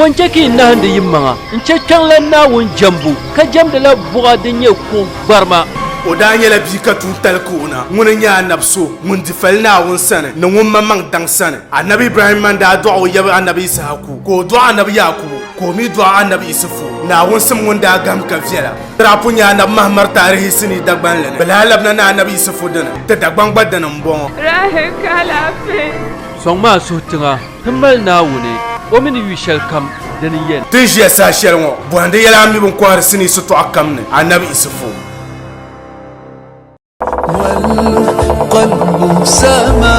Bɔ n-chɛ ka yi nahindi yimaŋa n-chɛ kpiɔŋlan Naawuni jɛmbu, ka jɛmdila buɣa din nyɛ kuɣ gbarima? O daa nyɛla bia ka tuuntali ka o na. Ŋuni n-nyɛ anabi so ŋun di fali Naawuni sani ni ŋun maŋmaŋ daŋ sani. Anabi Ibrahimma n-daa dɔɣi o yaba anabi Yisahaku, ka o dɔɣi anabi Yaakubu, ka o mi dɔɣi anabi Isufu. Naawuni sim ŋun daa gahim ka viɛla. Ti daa pun nya anabi Mahamar taarihi sinii Dagbanli ni. Bɛ lahi labina ni anabi Isufu dini. Ti Dagbaŋ gba dini m-bɔŋɔ. Rahi ka alaafee. Sɔŋmi a suhu tiŋa. Ti mali Naawuni, o mi ni yu shɛlikam, dini n-yɛn. Ti ni ʒiya saha shɛli ŋɔ, bɔhindi yɛla a mi bɛ ni kɔhiri sinii sitɔɣu kam ni, Anabi Isufu. والقلب سما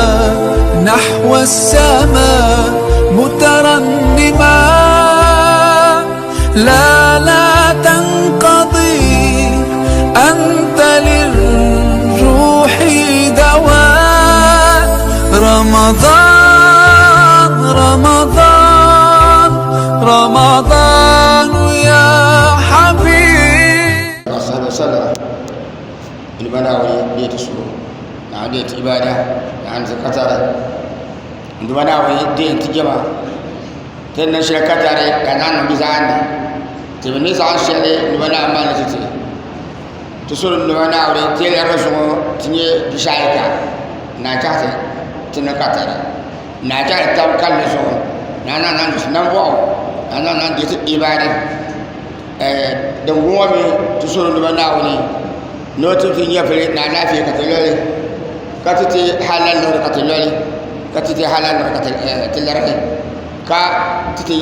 نحو السماء مترنما لا لا تنقضي أنت للروح دواء رمضان رمضان رمضان يا حبيب أصحاب وسلم Naawuni deei ti suhu Naawuni deei ti ibaada Naawuni ti katari n Duuma Naawuni deei ti jɛma ti ni niŋ shɛli katari ka naan niŋ di zaa ni ti bi niŋ zaɣ shɛli n Duuma Naawuni mali ni ti ti ti suhuri n Duuma Naawuni ti yɛli zuŋɔ ti nyɛ bia shɛhi ayika n naan chahi ti niŋ katari n naan chahi ti tab kalinli zuɣu ni a naan niŋ nambɔɣu ni a naan deei ti ibaada Din bɔŋɔ mi ti suhuri Duuma Naawuni ni o ti ti nyɛvili ni alaafee ka ti loli ka ti ti halal niŋdi ka ti loli ka ti ti halal niŋdi ka ti larigi ka ti ti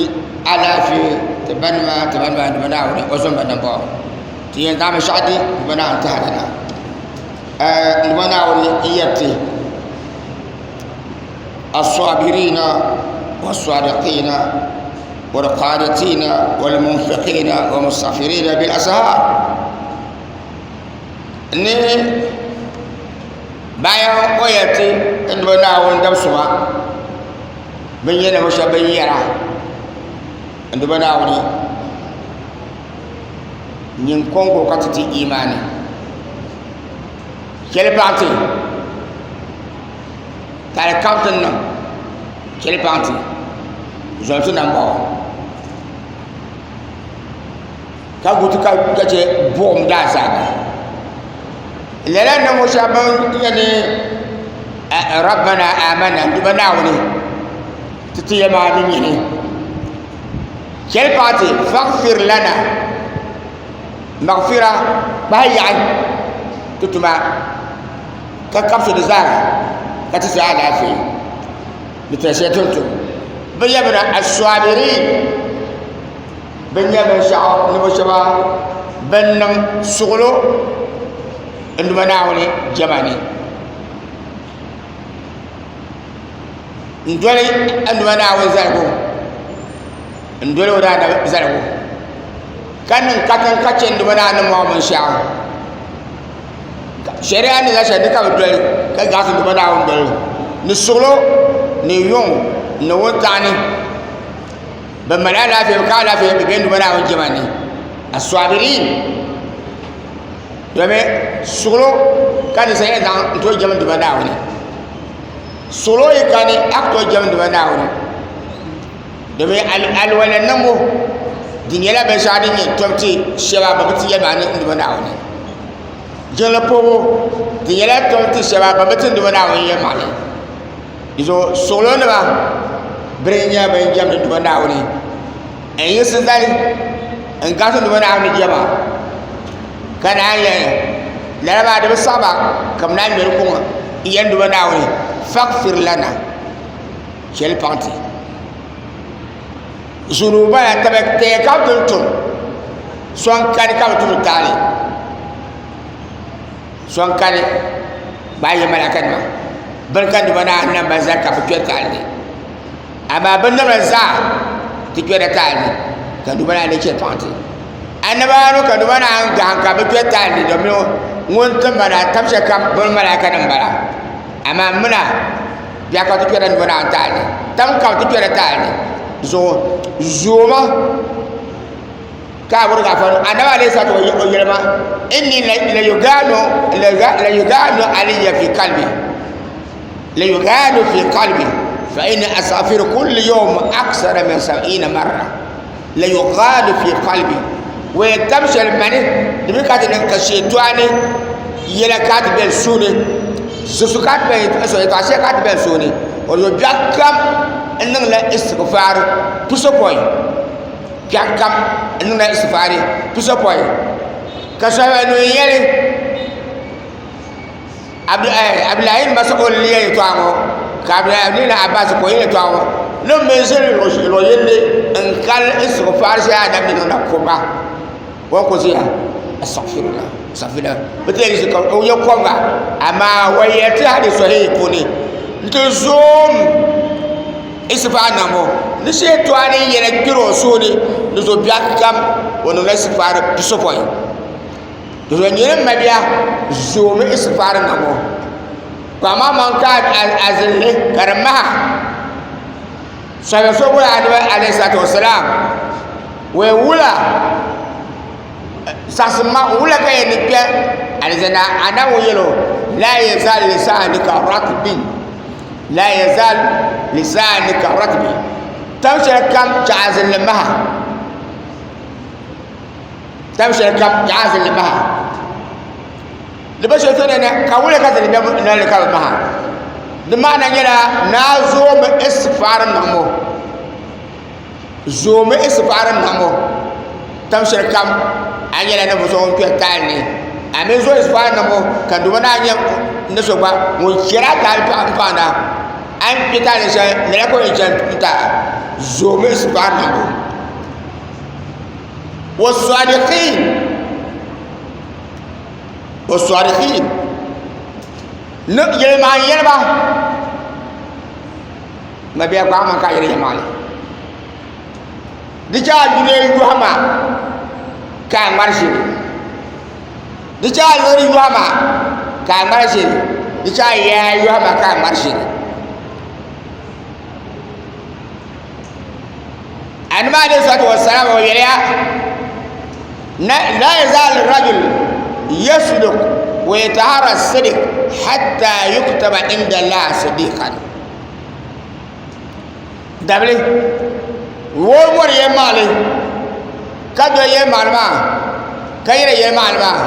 alaafee ti ba nima ti ba nima Duuma Naawuni o zom ba nambɔɣu ti yɛn zaŋ binshɛɣu di Duuma Naawuni tahali na Duuma Naawuni n yɛri ti الصابرين والصادقين والقانتين والمنفقين والمستغفرين بالأسهار ni bayan o yɛriti n duba naawuni dabisuma bin yɛ ninvuɣu shɛba bin yɛra n duba naawuni nyin konko ka ti ti imaani chɛli paɣa ti Ka di kabi ti niŋ chɛli paŋ ti zoli ti nambɔɣu ka gu ti ka chɛ buɣum daazaaba lala ninvuɣu shɛba ban yɛn ni rabbana amanna n duba naawuni ti ti ya maa ni nyini chɛli paŋ ti faghfir lana maghfira kpahi yaɣi ti tuma ka kabisi di zaa ka ti zaa alaafee di tiri shɛli ti ni tum bi yɛmina asɔbirin bi nyɛ binshaɣu ninvuɣu shɛba bin niŋ suɣulo n Duuma Naawuni jɛma ni n doli n Duuma Naawuni zaligu n doli o daanabi zaligu ka niŋ katiŋ ka chɛ n Duuma Naawuni ni mɔŋ binshaɣu Shari'a ni la shɛli ni ka bi doli ka zaɣisi Duuma Naawuni doli ni suɣulo ni yuŋ ni wuntaɣa ni bi mali alaafee bi ka alaafee bi bɛ Duuma Naawuni jɛma ni asɔbirin domi suɣulo ka ninsal yɛn zaŋ n tooi jɛm Duuma Naawuni suɣulo yi kani a ku tooi jɛm Duuma Naawuni domi alwala niŋbu di nyɛla binshaɣu din nyɛ tom ti shɛba ban bi ti yɛli maa ni Duuma Naawuni Jiŋli puhibu di nyɛla tom ti shɛba ban bi ti Duuma Naawuni yɛlimaŋli di zuɣu suɣulo nima bini n nyɛ bin jɛmdi Duuma Naawuni n yiɣisi zali n gariti Duuma Naawuni jɛma ka naan yɛli lala maa di bi saɣaba ka bi naan ŋmɛri kuŋ n yɛli Duuma Naawuni faghfir lana chɛli paŋ ti zunubana taya ka bi ti tum so n kani ka bi tum taali so n kani gbaai yi malaka nima bini ka nima naa nam ba zali ka bi kpɛ taali ni amaa bi nimla zaa ti kpɛla taali ni ka nima naa ni chɛ paŋ ti annabawa ka nima naa gahim ka bi kpɛ taali ni domin ŋun tim ba na tam shɛli kam bini malaka nim bala amaa mina biɛɣu ka ti kpɛla nima naa taali ni tam ka bi ti kpɛla taali ni zuɣu zooma ka a bori gaafara annabi alayhi salatu o yɛli ma inni la yuganu la yuganu alayya fi qalbi la yuganu fi qalbi fa inni astaghfiru kulli yawm aksara min sab'ina marra. La yughaalu fi qalbi wa yɛn tam shɛli mani di mi ka ti niŋ ka shɛtɔɣani yɛla ka ti bɛ suuni susu ka ti bɛ yɛltɔɣa shɛli ka ti bɛ suuni o zuɣu biɛɣu kam n niŋla istigfaari pisopɔin biɛɣu kam n niŋla istigfaari pisopɔin ka shɛba ni yɛli Abdullahi bin Mas'ud ni yɛli yɛltɔɣa ŋɔ ka Abdullahi bin Abbas ka o yɛli yɛltɔɣa ŋɔ ni bɛ ʒi luɣu yini n kali istigfaari shɛli anabi ni niŋda kɔbiga o ni ku ʒiya astaghfirullah astaghfirullah bi ti yɛli ka o yɛ kɔbiga amaa o yɛli ti hadis sahihi puuni n ti zoom istigfaar niŋbu ni shɛtɔɣani yɛla kpɛri o suhu ni ni zo biɛɣu kam o niŋla istigfaari pisopɔin. Di zo nyini m mabia zoomi istighfaar niŋbu ka a maŋmaŋ ka a zilli ka di maha sɔhimi so boli anabi alayhi salatu wasalaam wee wula saɣasim ma wula ka yɛn ni kpɛ alizanda anabi ŋun yɛl o la yazal lisanika ratbin la yazal lisanika ratbin tam shɛli kam chɛ a zilli maha Tam shɛli kam yaɣa zilli maha di bi shɛli sani ka wuli ka zilli nolini ka bi maha di maana nyɛla naa zoomi istifaari niŋbu zoomi istifaari niŋbu tam shɛli kam a nyɛla ninvuɣu so ŋun kpɛri taali ni a mii zooi istifaari niŋbu ka duuma naan nyɛ ni so gba ŋun chɛri a taali n paɣanda a ni kpɛ taali shɛli lala ka o yɛn chɛni n ta zoomi istifaari niŋbu والصادقين والصادقين yɛlimaŋ yɛliba mabia gbaai ma ka yɛli yɛlimaŋli di chɛ a duniya yɔhi ma ka a ŋmari ʒiri di chɛ a liɣiri yɔhi ma ka a ŋmari ʒiri di chɛ a yaya yɔhi ma ka a ŋmari ʒiri Annabi alayhi salatu wassalam o yɛliya la yazal rajul yasduk wa yatahara sidik hatta yuktaba inda Allah sidiqan dabili woo mɔri yɛlimaŋli ka doli yɛlimaŋli maa ka yɛri yɛlimaŋli maa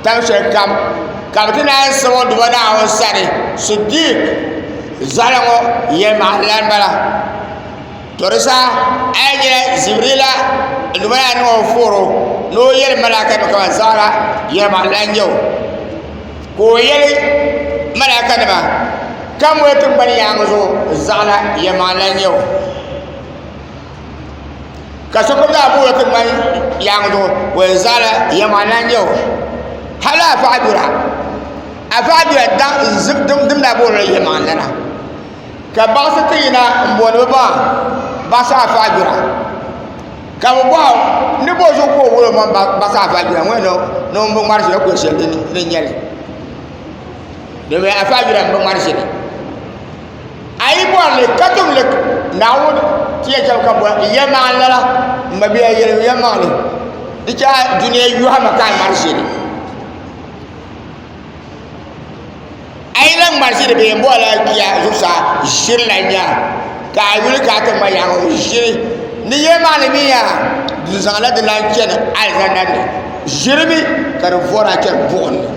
tam shɛli kam ka bi ti naan sabo duba Naawuni sani sidiq zaɣila ŋɔ yɛlimaŋli lan bala To di saha a yi nyɛla Zibirila n duuma yaa niŋ o fooro ni o yɛli malaika nima kamani zaɣila yɛlimaŋli lan nyɛ o ka o yɛli malaika nima ka moli tiŋgbani yaaŋa zuɣu zaɣila yɛlimaŋli lan nyɛ o ka sokam zaa booni tiŋgbani yaaŋa zuɣu o yɛli zaɣila yɛlimaŋli lan nyɛ o hali a paɣa dura a paɣa dura dimda boonila yɛlimaŋli lana Ka baɣasi ti yina n booni bi ba baɣasi afa jura ka bi bɔhi ni bo zuɣu ka o wuli o maŋ baɣasi afa jura ŋɔ ni o bi ŋmari ʒili ko shɛli din nyɛli domi afa jura n bi ŋmari ʒili a yi bɔrili ka tumli naawuni ti yɛn chɛmi ka bɔri yɛlimaŋli lala n mabia yɛlimi yɛlimaŋli di chɛ a dunia yɔhima ka a ŋmari ʒili A yi lahi ŋmari ʒiri bee n bɔrila bia zuɣusaa ʒiri la nya ka a yuli ka a ti ŋma yaɣa ŋɔ ʒiri ni yɛli maa ni mi yaa di zaŋla di lan chɛni alizanda ni ʒiri mi ka di vɔra chɛni buɣum ni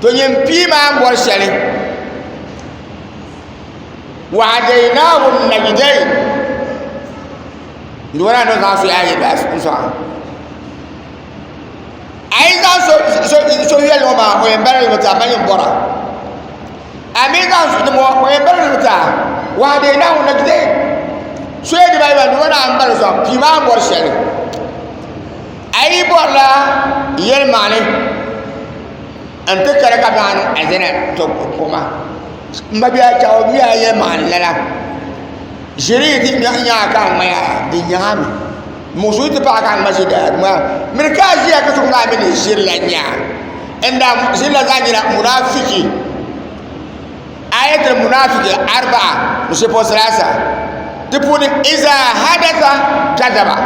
to nyin pii maa n bɔri shɛli wahadainahu najdain n dɔna ni zaŋ so yaa yɛli n sɔŋ A yi zaŋ so yɛli ŋɔ maa o yɛn bala limi ti a mali n bɔra a mi zaŋ o yɛn bala limi ti a wahadainahu najdain so yɛ dibayi maa nima naa n bali sɔŋ pii maa n bɔri shɛli a yi bɔrila yɛlimaŋli n ti kali ka zaŋ niŋ alizana to kuma n ma bia chaɣu mi a yɛlimaŋli lala ʒiri yi ti nyaŋa ka a ŋmaya di nyaŋami Musu ti paɣa ka ŋma ʒi daa ŋma mini ka a ʒiya ka so ŋmaa mi ni ʒiri la nya n daa ʒiri la zaa nyɛla munafiki ayatul munafiki arba'a musipo salasa di puuni iza hadatha kadaba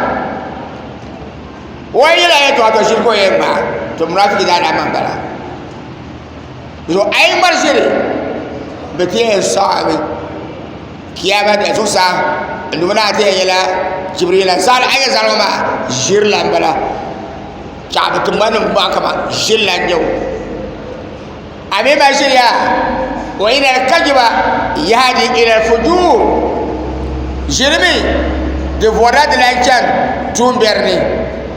o yɛla yɛltɔɣa to ʒiri ka o yɛn ŋmaa to munafiki daa daa man bala so a yi ŋmari ʒiri bɛ ti yɛn saɣimi kiyama da zuɣusaa n duuma naa ti yɛn yɛla Jibrila zaɣali a yɛ zaɣali ŋɔ maa ʒiri la n bala kaaba tingbani nim gbaɣa kama ʒiri la n nyɛ o a mi ma ʒiriya wa ina al-kadhiba yahdi ila al-fujur ʒiri mi di vorila di lan chani tuunbiɛri ni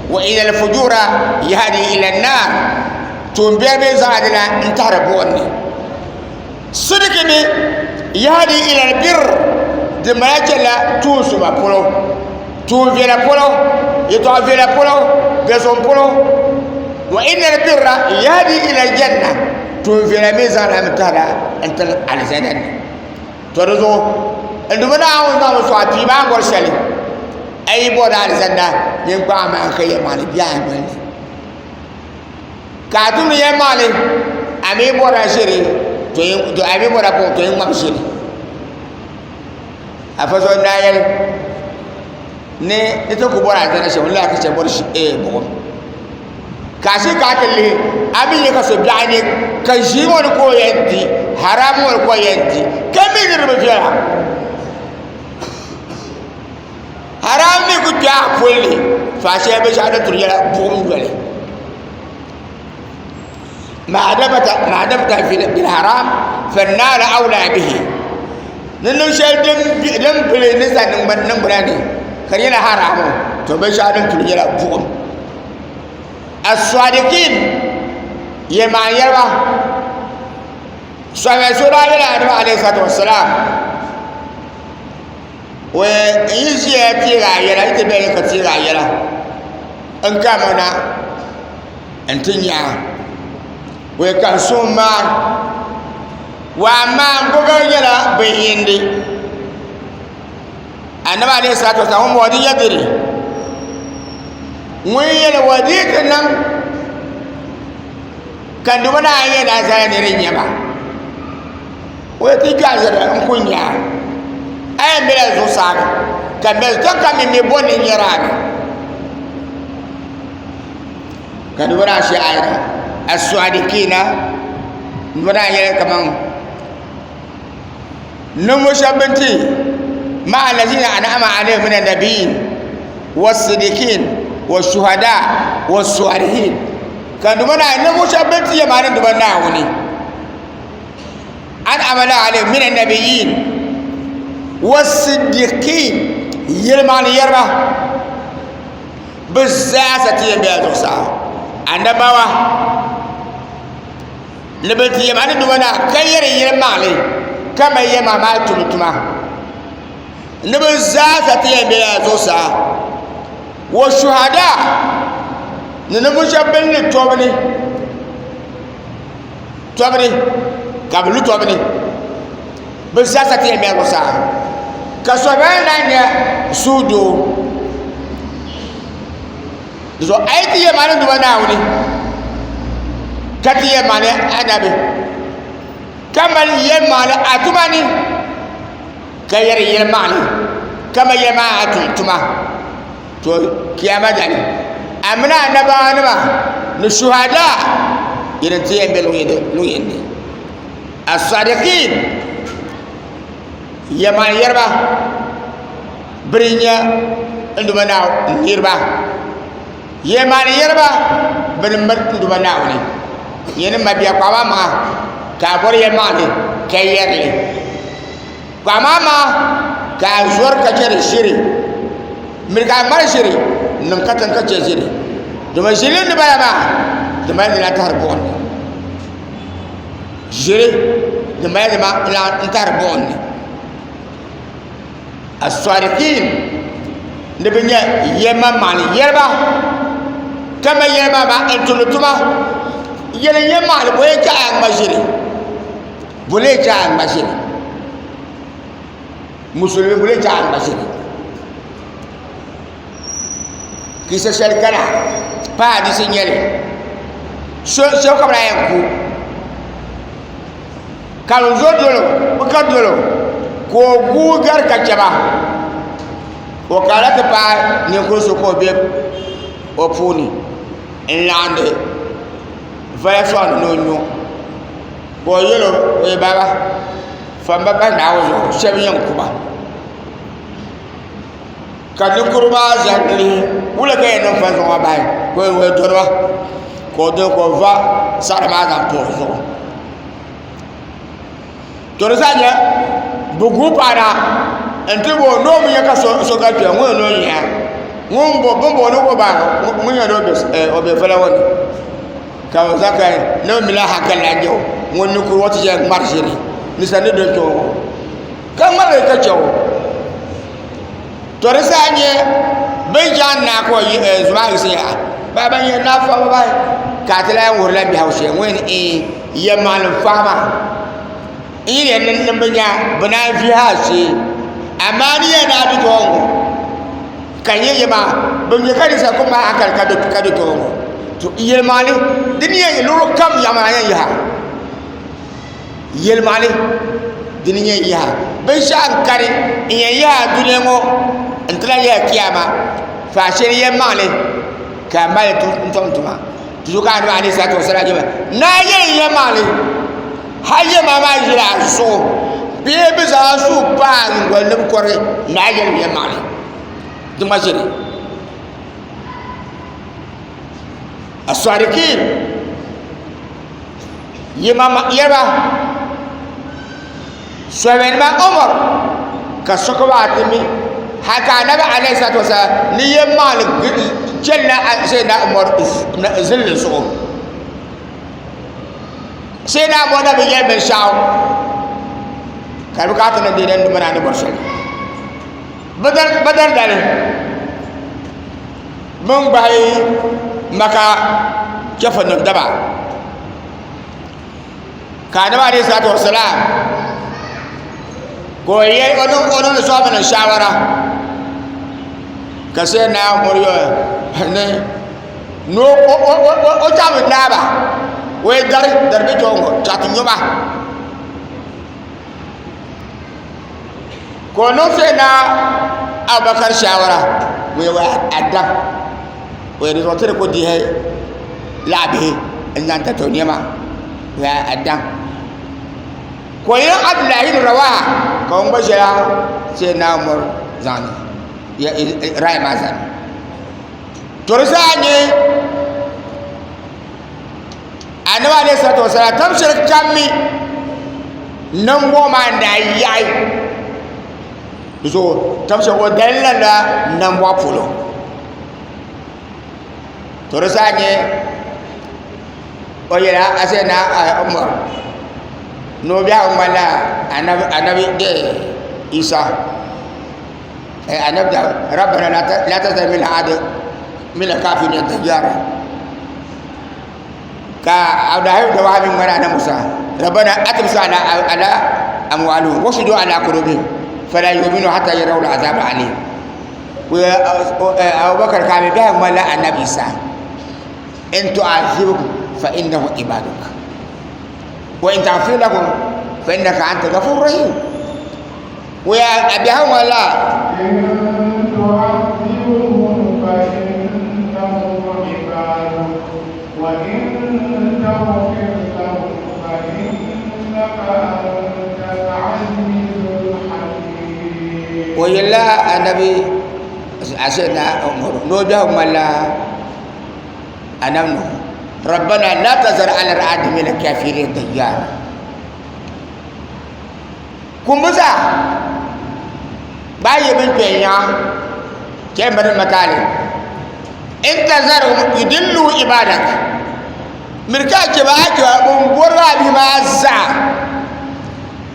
wa ina al-fujura yahdi ila an-nar tuunbiɛri mi zaŋla di lan n tahiri buɣim ni sidiki mi yahdi ila al-birr di mali chanila tuun suma polo tuun viɛla polo yɛltɔɣa viɛla polo biɛsum polo wa inna al-birra yahdi ila al-janna tuun viɛla mi zaŋla mi tahira n tiri alizanda ni to di zuɣu n duuma Naawuni zaŋmi sɔɣi pii maa n bɔri shɛli a yi bɔri alizanda nyin kpaɣa maa ka yɛlimaŋli bɛ a noli ni ka a tumdi yɛlimaŋli a mi bɔrila ʒiri to a mi bɔrila buɣum to yi ŋmabi ʒiri afa so n daa yɛli ni di ti ku bɔri alizanda shɛm n lahi ka chɛ bɔri buɣum ka a shee ka a ti lihi a mi nyɛ ka so biɛɣu ni ka ʒii ŋɔ ni ka o yɛn di haram ŋɔ ni ka o yɛn di ka mi ni di bi viɛla haram mi ku kpɛ a poli to a shɛli binshaɣu din turi nyɛla buɣum yoli ما نبت ما نبت في الحرام فالنار أولى به ni niŋ shɛli din pili ni sa niŋgbuna ni ka di nyɛla haramu to binshɛɣu din tuli nyɛla buɣum asɔdikin yɛlmaŋ yɛliba sɔhibɛ so daa yɛla anabi alayhi salatu wasalam o n yi ʒiya teegi a yɛla yi ti bɛni ka teegi a yɛla n kamina n ti nya o ka n suhu maa wa amaa n gari nyɛla bin yindi anabi alayhi salatu wasalam ŋun bɔŋɔ di nyɛ dini ŋun yɛli wa di ti niŋ ka duba naa yɛn daa zali ni di nyɛma o ti gbaɣisiri n ku nya a yɛn bela zuɣusaa mi ka mɛ to ka mi mi bo ni nyɛra a mi ka duba naa shɛ ayira as-sadiqina duba naa yɛli kaman ninvuɣu shɛba bin ti ma'a allazina an'ama alayhim min an-nabiyyin was-sidiqin wash-shuhada was-salihin ka duba naa ninvuɣu shɛba bin ti yɛn maa ni duba Naawuni an'ama Allahu alayhim min an-nabiyyin was-siddiqin yɛlimaŋli yɛriba bɛ zaasa ti yɛn bela zuɣusaa annabawa ni bɛ ti yɛm a ni duuma na ka yɛri yɛlimaŋli ka mali yɛlimaŋli maa tum tuma ni bɛ zaasa ti yɛn bela zuɣusaa wa shuhada ni ninvuɣ shɛba bɛn ni tɔbu ni tɔbu ni ka bɛ lu tɔbu ni bɛ zaasa ti yɛn bela zuɣusaa ka sɔbaya na nyɛ suhudoo di zuɣu a yi ti yɛn maani duuma Naawuni ka ti yɛn maani anabi ka mali yɛlimaŋli a tuma ni ka yɛri yɛlimaŋli ka mali yɛlimaŋli a tum tuma to kiyama dali a mini annabawanima ni shuhada yini ti yɛn bɛ luɣ yini ni asadiqin yɛlimaŋli yɛriba bini n nyɛ n Duuma Naawuni niriba yɛlimaŋli yɛriba bini m miri n Duuma Naawuni nyɛ ni mabia kpaɣim a maŋa ka a bɔri yɛlimaŋli ka yɛri li kpaɣim a maŋa ka a zɔri ka chɛri ʒiri miri ka a ŋmari ʒiri n niŋ katiŋ ka chɛ ʒiri domi ʒili ni bala maa di mali di lahi tahiri buɣim ni ʒiri di mali di lahi tahiri buɣim ni asɔrikin ni bi nyɛ yɛlimaŋmaŋli yɛliba ka mali yɛlimaŋ maa n tumdi tuma yɛli yɛlimaŋli bɔ yɛn chɛ a ŋma ʒiri bɔ lee chɛ a ŋma ʒiri musulimi bɔ lee chɛ a ŋma ʒiri kisa shɛli kana pa hadisi n nyɛli so ka bi daa yɛn ku ka bi zo dolo bi ka dolo ka o guui gari ka chɛba o kana ti paai ninkuri so ka o bɛ o puuni n laɣandi vala soŋdi ni o nyu ka o yɛlo o baba famba bahi Naawuni zuɣu shɛba yɛn kuba. Ka ninkurigu maa zani lihi wula ka yɛn niŋ fa zuɣu maa bahi ka o dɔriba ka o doli ka o va saɣari maa zaŋ pa o zuɣu. To di zaa nyɛ bi guui paɣa na n ti bo ni o mi nyɛ ka so ka kpɛ ŋun ni o nyɛ ŋun bo bin booni o ba ŋun nyɛ ni o bɛ fala ŋɔ ni ka bi za ka ni bi mila hankali lahi nyɛ o ŋun ninkuri ŋɔ ti yɛn ŋmari ʒiri ni sa ni do kpɛ ŋɔ ka ŋmarigi ka chɛ o to di zaa nyɛ bin jaŋ naa ka o zuma yiɣisi yaha ba ban yɛn naa fɔbi bahi ka a ti lahi wuhurila biɛhagu shee ŋun yɛn yɛlimaŋli n fahi maa n yi yɛn niŋ bi nya bi naan vihi a shee amaa ni yɛn naa do tɔɔ ŋɔ ka nyɛ yɛ maa bi nyɛ ka ninsal ku maai hankali ka do tɔɔ ŋɔ to yɛlimaŋli di ni yɛn luɣuli kam yaɣa maa yɛn yaha Yɛlimaŋli di ni yɛn yaha binshaɣu n kani n yɛn yaha dunia ŋɔ n ti lahi yaha kiyama faashee yɛlimaŋli ka a mali n tum tuma di zuɣu ka anabi alayhi salatu wasalam yɛli naa yɛli yɛlimaŋli hali yɛlimaŋli maa ʒila a zuɣu bee bi zaŋ a suhu pa a nyingoli ni bi kɔrigi naa yɛli yɛlimaŋli di ŋma ʒiri asadikin Yɛba Sɔhɛnima Umar ka sokam maa ti mi hali ka anabi alayhi salatu wasalam ni yɛlimaŋli chɛlila Sayyidina Umar zilli zuɣu Sayyidina Umar na bi yɛli binshɛɣu ka di bukaata ni deei ni ni bɔri shɛli Badar dali bɛ ni gbahi Maka chɛfurinim daba ka Anabi alayhi salatu wasalam ka o yɛli o niŋdi sɔhibinim shaawara ka sayyidina Umar ni ni o chaŋ mi naai ba o yi dari dari bɛ kpɛ ŋɔ chaŋ ti nyo ba Ka o niŋ Sayyidina Abubakar shaawara ŋun yɛ adam o yɛ di zuɣu ti di ku dihi laɣabihi n zaŋ ti to niɛma o yɛ adam ka o yɛ Abdullahi bin Rawaha ka ŋun gba ʒɛya Sayyidina Umar zaŋni rai maa zani to di zaa nyɛ Anabi alayhi salatu wasalam tam shɛli kam mi nambɔɣu maa n daa yaɣi di zuɣu tam shɛli o dalila la nambɔɣu polo to di zaa nyɛ o yɛla asɛ na Umar ni o biɛhagu ŋmanila anabi Isa anabi rabbana la tazar min al-ardi min al-kafirin dayyara ka Abdullahi da Wahab ŋmana na Musa rabbana atmis ala ala amwalihim washdud ala qulubihim fala yu'minu hatta yarawu al-azab alim wa Abubakar ka mi biɛhagu ŋmanila anabi Isa in tu'azibhum fa innahum ibaduk wa in taghfir lahum fa innaka anta ghafurur rahim wa abiyahu ŋmanila إن تعذبهم فإنهم عبادك وإن تغفر لهم فإنك أنت العزيز الحكيم o yɛlila anabi asɛna Umar ni o biɛhagu ŋmanila anabi Nuhu rabbana la tazar ala al-ardi min al-kafirin dayyara Kumbu zaa baa yi bin kpɛ nyaɣa chɛ bini mataali in tazarhum yudillu ibadak miri ka a chɛ ba a chɛ ba bin bori a bihi maa zaa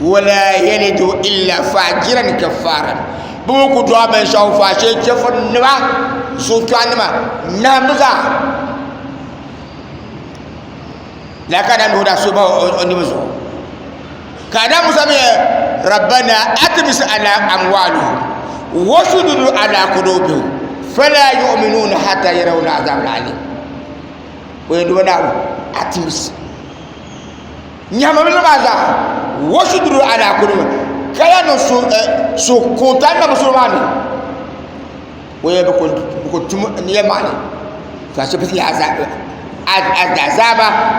wala yalidu illa fajiran kafaran bi mi ku dɔɣi binshaɣu faashee chɛfuri nima zuɣukpɛɣu nima nahimbu zaa la ka na nuhu daa suhi bahi o niriba zuɣu ka na Musa mi rabbana atmis ala amwalihim wasudud ala qulubihim fala yu'minuna hatta yarawna azab alim o yɛn duba naawu atmis nyahama bi maa zaa wasudud ala qulubihim ka ya niŋ su kunta na bi suri maa ni o yɛn bi ku tum n yɛn maani ka shɛba ti azaaba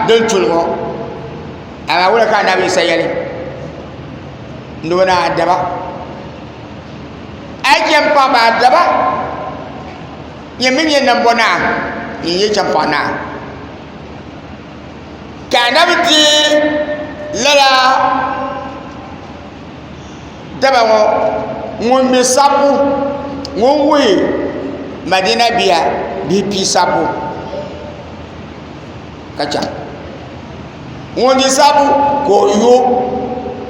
din tuli ŋɔ amaa wula ka anabi Yisa yɛli ni o na adaba a yi chɛ m-paɣi ba adaba Nyɛ mi nyɛ nambo naa, nyɛ nyɛ champaɣa naa. Ka anabi deei lala daba ŋɔ ŋun mi sabbu ŋun wuhi Madina bia bihi pii sabbu ka chaŋ ŋun di sabbu ka o yo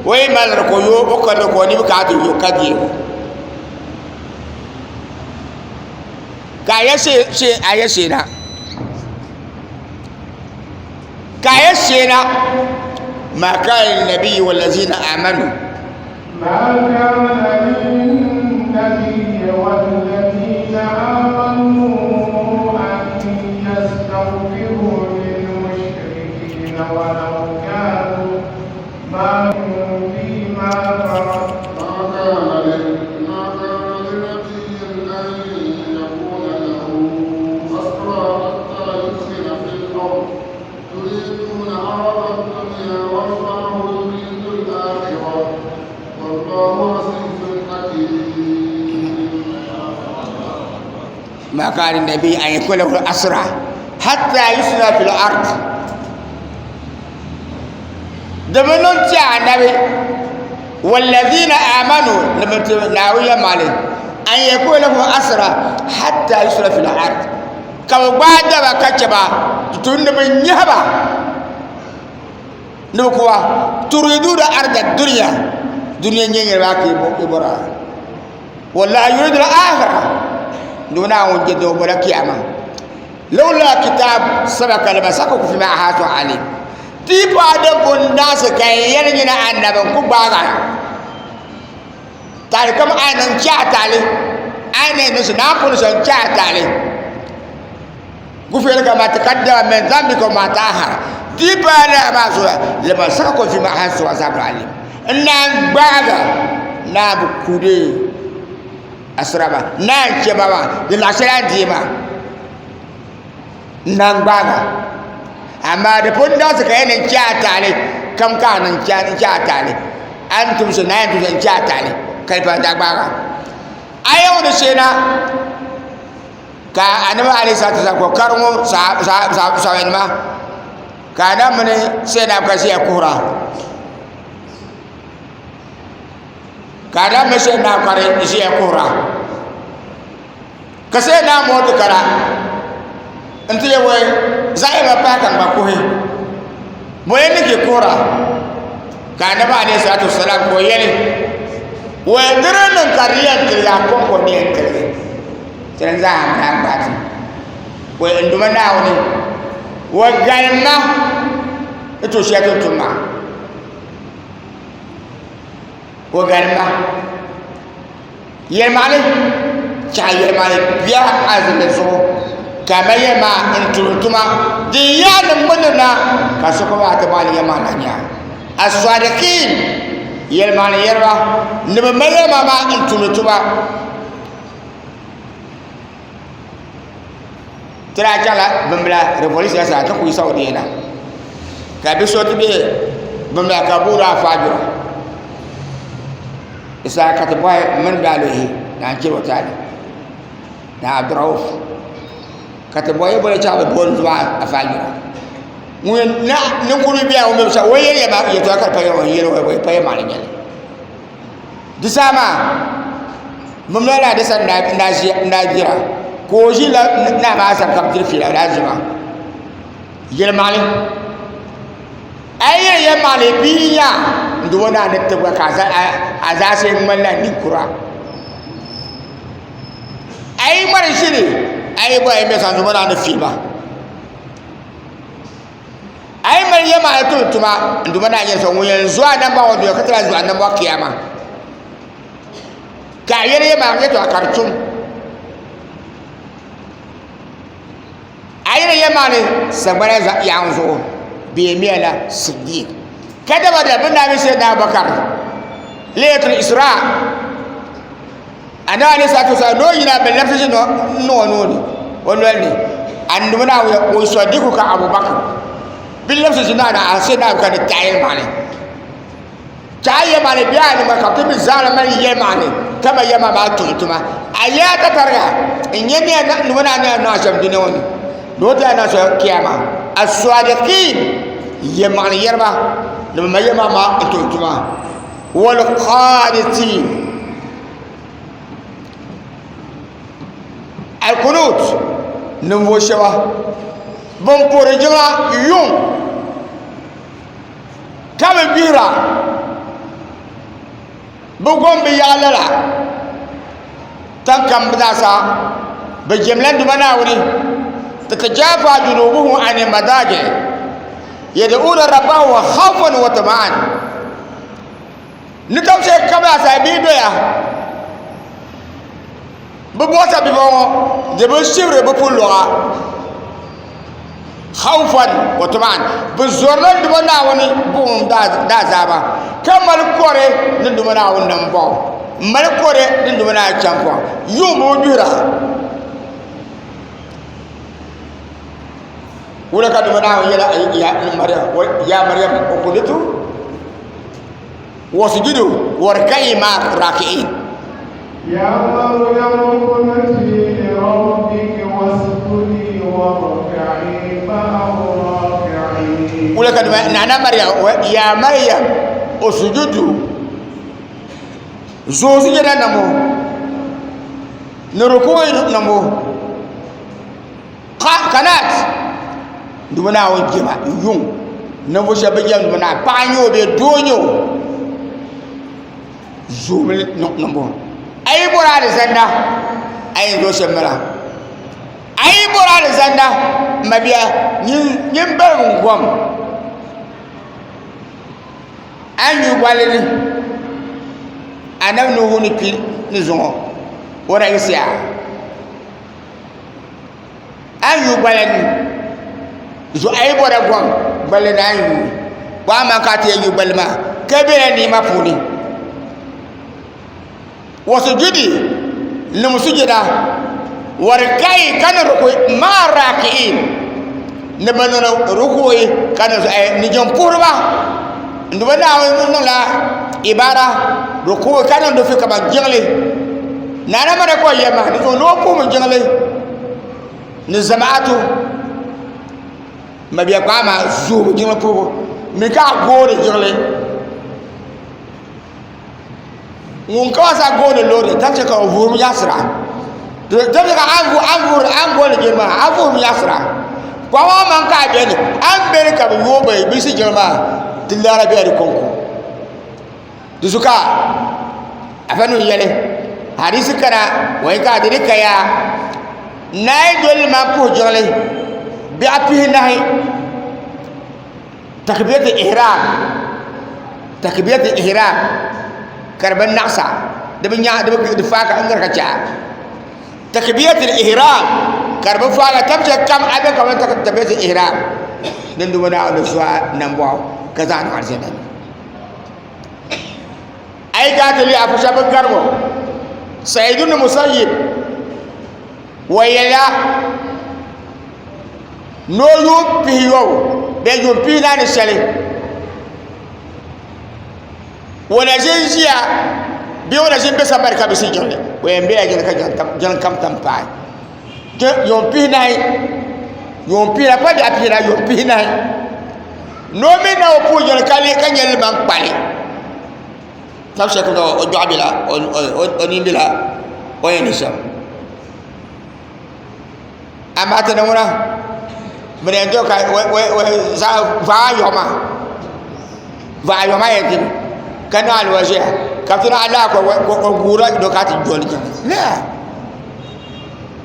o yi maliri ka o yo o kalli ka o nibi ka a ti yo ka deego ka a yɛ sheena ka a yɛ sheena ما كان للنبي والذين آمنوا. ما كان للنبي والذين آمنوا أن يستغفروا للمشركين ولو كانوا ما فيما فرض. ما كان لنبي أن يكون له أسرى حتى يثخن في الأرض، تريدون عرض الدنيا والله يريد الآخرة، والله عزيز حكيم. ما كان النبي أن يكون له أسرى حتى يثخن في الأرض. دمنون تي النبي والذين آمنوا ناوية مالي أن يكون له أسرى حتى يثخن في الأرض. كما بعد ما كتب تون من يهبا نبكوا تريدون أرض الدنيا، دنيا نيجي باكي إبرا والله يريد الآخرة دون وجد ولا قيامة. لولا كتاب سبق لما سبق فيما أحاط عليه. تيبا دم الناس كي يرجعنا أن نبغى كبارا. تاركم أن نجا تالي، أن نسنا كل سنجا تالي. غفر لك ما تقدم من ذنبك وما تأخر. تيبا ما سوى لما سبق فيما أحاط عذاب عليم. إن بعد ناب كودي أسرابا نان شبابا دلاشران ديما نان بعد. أما دفن داس كأن نجا تالي كم كان نجا تالي أنتم سنين أنتم نجا تالي كيف تبغى أيوة نسينا كأنما عليه الصلاة والسلام كرمو سا سا سا سا ما كان من سيدنا كسي كورا كان من سيدنا كسي كورا كسيدنا موت كرا أنت يا وي زي ما باكن بكوه وين كي كورا كان عليه الصلاة والسلام كويلي ودرن كريان تلا كون كونين تلا تنزا عن بعد وعندما ناوني وقالنا إتو شيء تما وقالنا يمالي شاي يمالي بيا أزمزو كما يما انتو تما ديان مننا كسوكوا أتبالي يمانا نيا الصادقين يمالي يروا نبمي ما انتو تما ترى جالا بملا ريفوليسيون سا تكوي سعودينا كابي صوت بي بملا كابورا فاجر إسا كتبوا من بالوه نانجي وتالي نا عبد الرؤوف كتبوا يبغى يشاب بول زوا أفاجر وين نا نقول بيا ومبشا وين يبغى يتوكل بيا وين وين بيا مالين دساما مملا دسا ناجي ناجيرا كوجي لا نا ما سان كم ترفي لا لازم يلمالي أي يلمالي بيا دونا نتبع كذا أزاسي ملا نكرا أي مرشدي أي بقى مثلا دونا نفيما أي مريم ما تuma دونا يسوع ينزوا نبى وديو كتر زوا نبى كياما كايري ما يتو كارتوم أين يماني سبنا يانزو بيميلا صديق كذا بدأ بنا سيدنا أبو بكر ليلة الإسراء أنا عليه الصلاة والسلام نو ينا بالنفس نو نو نو ونولني عندنا ويصدقك أبو بكر بالنفس نو أنا سيدنا أبو بكر التعيل مالي Chɛ a yɛma ni bɛ a nima ka bɛ ti mi zaɣila mali yɛlimaŋli kama yɛma maa tum tuma. A yɛla tatariga n-nyɛ ni a niŋ ni a ni a niŋ shɛm dunia ŋɔ ni ni o ti a niŋ shɛm kiyama. As-sadiqin, yɛlimaŋli yɛriba ni bɛ mali yɛlimaŋli maa n-tum tuma. Wal-qanitin, Al-qunut, ninvuɣ shɛba ban puhiri jiŋa yuŋ. Ka bi gbihira bi gom bi yaɣa lala tan kam zaasa bi jɛmla Duuma Naawuni tatajafa junubuhum ani madaji yad'una rabbahum khawfan wa tama'an ni tab shɛli kam zaasa bi doya bi bɔsa bibɔŋɔ di bi shibiri bi pulɔɣa khawfan wa tama'an bi zorila Duuma Naawuni buɣum daazaaba ka mali kore ni Duuma Naawuni nambɔɣu m mali kore ni Duuma Naawuni chɛmpɔŋ yuŋ bi bi gbihira wula ka Duuma Naawuni yɛli ya Mariam uqnuti wasjudu warka'i ma'a raki'in يا مريم اقنتي لربك واسجدي واركعي مع الراكعين wula ka Duuma nana Mariam ya Mariam usjudu zooi sujada niŋbu ni rukui niŋbu kanat Duuma Naawuni jɛma yuŋ ninvuɣu shɛba bi jɛmdi Duuma Naawuni paɣa n nyɛ o bee doo n nyɛ o zoomi niŋbu a yi bɔri alizanda a yɛn zooi shɛm bala a yi bɔri alizanda n mabia nyin baligi n gom a yi nyu gballi ni anabi nuhu ni kpi ni zuŋɔ o na yiɣisiya a yi nyu gbala ni zuɣu a yi bɔra gom gballi ni a yi nyu bɔ amaa ka a ti yɛn nyu gballi maa ka bela ni'ima puuni wa sujudi niŋ sujada warka'i ka ni rukui ma'a raki'in ni ban niŋdi rukui ka ni jiŋ puhiriba n duba Naawuni niŋla ibada rukui ka niŋdi fi kaman jiŋli Naa Mani ka o yɛli maa ni o ni o puhimi jiŋli ni zamaatu mabia kpaa maa zoomi jiŋli puhibu mi ka a gooni jiŋli ŋun ka wasa gooni loori ka chɛ ka o vuhim yaɣasira di ka a ni gooni jiŋli maa a vuhim yaɣasira kpaŋ maa maŋ ka a beni a ni beni ka bi yooi bisi jiŋli maa di laara bela di konko di zuɣu ka afa nim yɛli hadisi kana wai ka di kaya nayi doli ma puhi jiŋli biɛɣu pihinahi takbiratu ihram takbiratu ihram ka di bi naɣasa di bi nyaɣa di faaka n gari ka chɛ takbiratu ihram ka di bi faaka tabchɛ kam a bɛ kamani takbiratu ihram din duba Naawuni zuɣu nambɔɣu ka zaŋ niŋ alizanda ni a yi gaa ti lihi afa shɛba bɛ gari ŋɔ Sa'iid ibn Musayyib wa yɛla ni o yuun pihiyobu bee yuun pihinahi ni shɛli o na ʒi n-ʒiya bee o na ʒi m-be sambani ka bi si jiŋli o yɛn bela jiŋli ka jiŋli kam tam paai yuun pihinahi yuun pihinahi pa biɛɣu pihinahi yuun pihinahi ni o mi na o puhi jiŋli ka lihi ka nyɛ liman kpali tab shɛli ka o dɔɣi bela o nini bela o yɛn ni shɛm amaa ti ni ŋuna bɛ ni yɛn dɔɣi ka vaai yɔɣu maa vaai yɔɣu maa yɛn ti ka niŋ aliwa ʒiya ka ti niŋ alaha ka o guura do ka ti doli jiŋli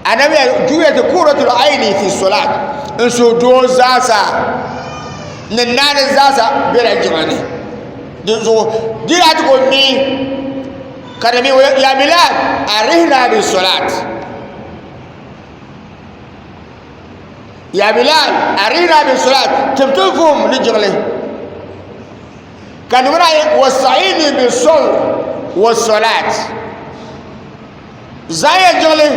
anabi juya kuratul aini fi solat n suhu doo zaasa ni naani zaasa bela jiŋli ni dinzuɣu di daa ti ko mi ka di mi ya bilal arihna bi solat ya bilal arihna bi solat timti vuhim ni jiŋli ka nimina wasaini bi sawm wa solat Zaŋya jiŋli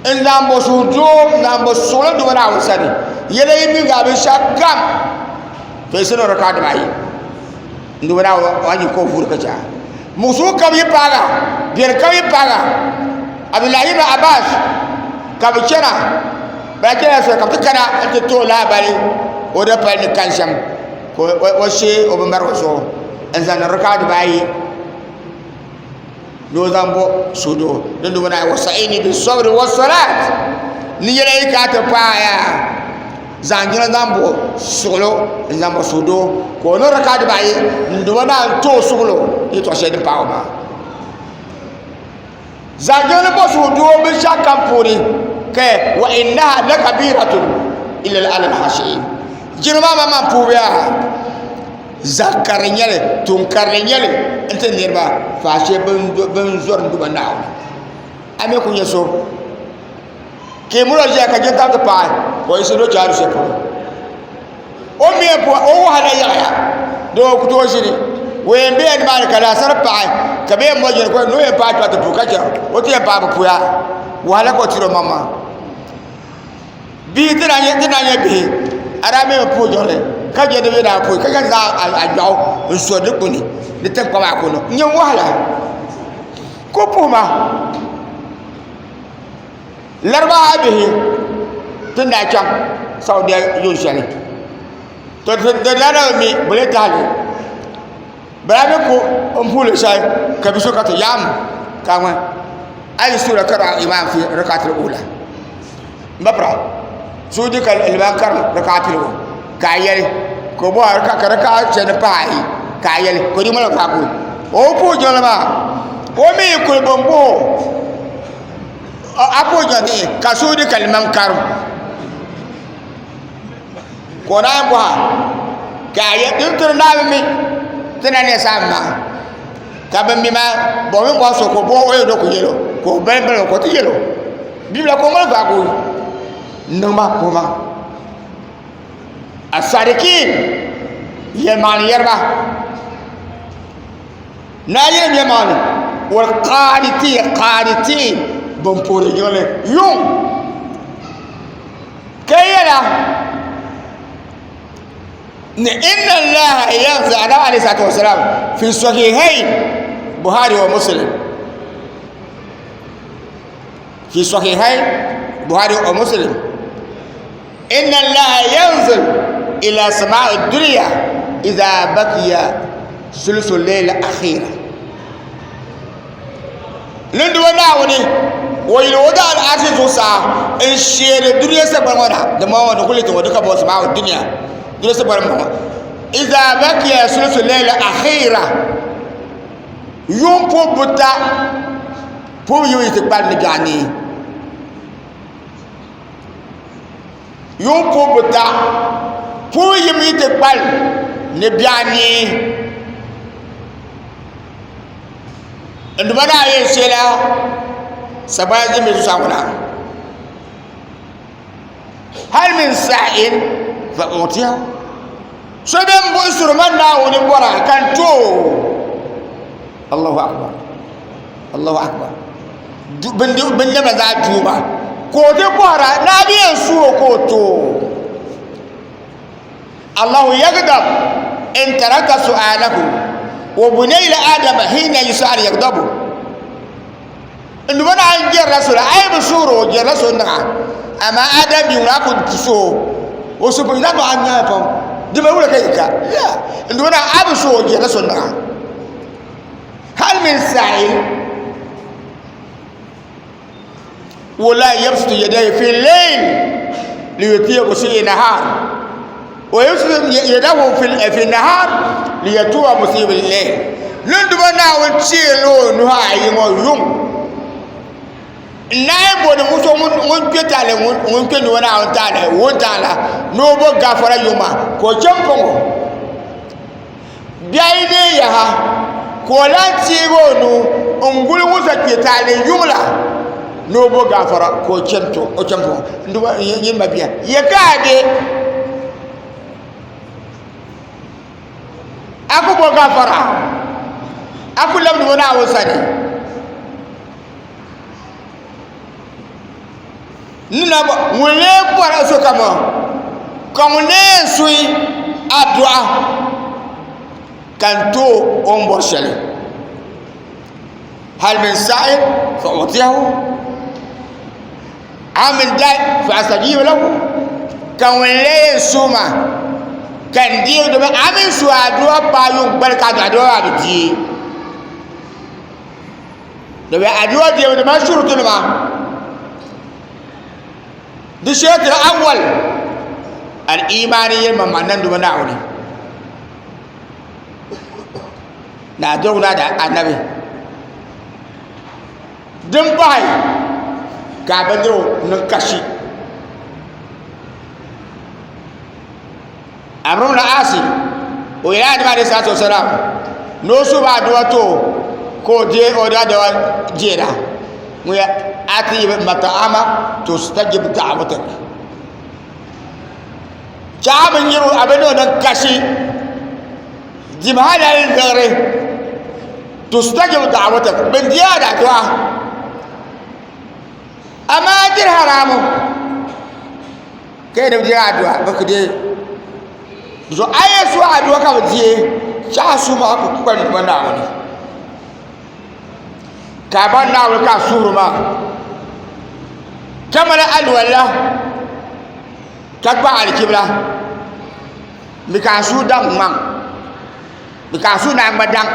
n zaŋ bo suhudoo n zaŋ bo suɣulo duba Naawuni sani yɛla yi mi gaa binshɛɣu kam to yi sani raka'a dibaayi. N duuma Naawuni a ni ka o vuuri ka chɛ a. Muɣisigu kam yi paag a, biɛri kam yi paag a, Abdullahi ibn Abbas ka bɛ chana, bɛ daa chana soli ka bɛ ti kana nti ti o lahabali o dapali ni kani shɛm ka o shee o bimbarigu zuɣu n-zaŋ niŋ raka'a dibaayi ni o zaŋ bo suhudoo din duuma Naawuni wasta'inu bis-sabri was-salat ni yɛla yi kana ti paai a zaŋ jina zaŋ bo suɣulo n zaŋ bo suhudoo ka o niŋ raka'a dibaayi n duuma Naawuni ti o suɣulo yɛltɔɣa shɛli din paai o maa. Zaŋ jiŋli bo suhudoo binshɛɣu kam puuni ka wa innaha lakabiratun illa ala alkhashiin jiŋli maa maŋmaŋ puhibu yaa zaɣ karili nyɛli tuun karili nyɛli n ti niriba faashee bin zori n duba Naawuni a mi ku nyɛ so ka i muro ʒiya ka jiŋ tab ti paai ka o yiɣisi do chaari shɛli polo o mi o wahala yaɣaya doo o ku tooi ʒini o yɛn bela nimaani ka laasari paɣi ka bɛ yɛn mo jini ni o yɛn paai kpɛri ti puhi ka chɛ o ti yɛn paai bi puya wahala ka o tiri o maŋ maa bihi ti na nyɛ bihi a daa mi bi puhi jiŋli ka jɛ di bɛ daa puhi ka yɛn zaŋ a gbiɛɣu n so dikpuni di tiŋkpa maa kuni n nyɛ wahala ka o puhi ma Laribawa bihi ti ni daa chaŋ Saudiya yuun shɛli to di daa na bi mi bɛ lee tahi li bɛ daa mi ku n puhi luɣ shɛli ka bi so ka ti yaam ka ŋɔ a yi suura kara imaam fi rakatil ula m ba pira suudi ka liman karim raka'a piligu ka a yɛli ka o bɔhi ka raka'a shɛli ni pahi ayi ka a yɛli ka o di ŋmaligi paai kuli o puhi jiŋli maa o mi yi kuli bɛ ni bɔhi o a puhi jiŋli ka suudi ka liman karim ka o naan bɔha ka a yɛli din tiri naa bi mi ti na ne saam maa ka bin mi maa bɔmi bɔhi so ka o bɔhi o yɛn do ku yɛlo ka o balim balim ka o ti yɛlo bibila ka o ŋmaligi paai kuli n niŋ ma puhi ma asadikin yɛlimaŋli yɛriba Naayili yɛlimaŋli wal qaanitiin qaanitiin bin puhiri jiŋli yuŋ ka yɛla ni inna allaha yanzil anabi alayhi salatu wasalam fi sahihain buhari wa muslim fi sahihain buhari wa muslim inna allaha yanzil ila sama'i dunya idha baqiya sulusu layl akhira lindiba Naawuni o yili o daa arshi zuɣusaa n sheeri duniya sagbani ŋɔ na di ŋɔ ni kuli ti ŋɔ di ka bɔ samaa'u dunya duniya sagbani ŋɔ idha baqiya sulusu layl akhira yuŋ pubu buta pubu yi ti kpalim ni biɛɣu nii Yuŋ pubu buta pubu yim yi ti kpalim ni biɛɣu nii n Duuma naa yɛn sheela sagbana din be zuɣusaa ŋɔ na hal min sa'il fa utiyahu so bɛ n buɣisiri ma Naawuni bɔra ka n ti o Allahu akbar Allahu akbar binnema zaa duuma ka o ti bɔhira ni a bi yɛn su o ka o ti o Allahu yagdab in taraka su'alahu wa bunayla adama hina yus'al yagdabu n duba na n jɛrila so la a yi bi suhuri o jɛrila so niŋa amaa adam bia ŋuna a ku suhi o o suhu pam a nyaa pam di mali wula ka yi ka ya n duba na a bi suhi o jɛrila so niŋa hal min sa'il wala yabsutu yadayhi fi layl liyutiya musii nahar wa yabsutu yadahu fi nahar liyatuwa musii bil layl lunduba Naawuni teela o nuhi ayi ŋɔ yuŋ n-naai boli ŋun so ŋun kpe taali ŋun kpe nuu Naawuni taali wuntaŋ la ni o bo gafara yuŋ maa ka o chɛ m-pɔŋ o Biɛhi dee yaha ka o lahi teegi o nuu n-guli ŋun sa kpe taali yuŋ la ni o bo gaafara ka o chɛ m-pɔŋ n mabia ya ka a be a ku bo gaafara a ku labidi o Naawuni sani Ni na ŋun lee bɔri sokam ka ŋun lee yɛn suhi adua. Ka n tooi o ni bɔri shɛli. Hal min sa'il fa u'tiyahu am min da'i fa astajiba lahu. Ka ŋun lee yɛn suhi ma ka n deei domin a mi suhi aduwa paai yuŋ gbali ka aduwa maa bi deei. Domin aduwa deebu di mali shurutinima. Di shɛritili awal al-imaani yɛlimaŋmaŋ nan duuma Naawuni ni a dɔɣi na da anabi din pahi ka a bindirigu niŋ kashi Amr ibn Asi o yɛla anabi alayhi salatu wasalam ni o suhi ba aduwa ti o ka o deei o daadaba deera ŋun yɛ atib mata'ama tustajib da'watak chaɣa bi nyɛro a bi niŋ din kasi dim halal liɣiri tustajib da'watak bin deei a daadua amaa diri haramu ka yɛn ni bi deei aduwa bi ku deei zuɣu a yi suhi aduwa ka bi deei chaɣa suhu maa ku kpani Duuma Naawuni ka a baŋ Naawuni ka a suhuri maa ka mali alwala ka kpa alikibla ni ka a suhu daŋ ŋmaŋ ni ka a suhu naan gba daŋ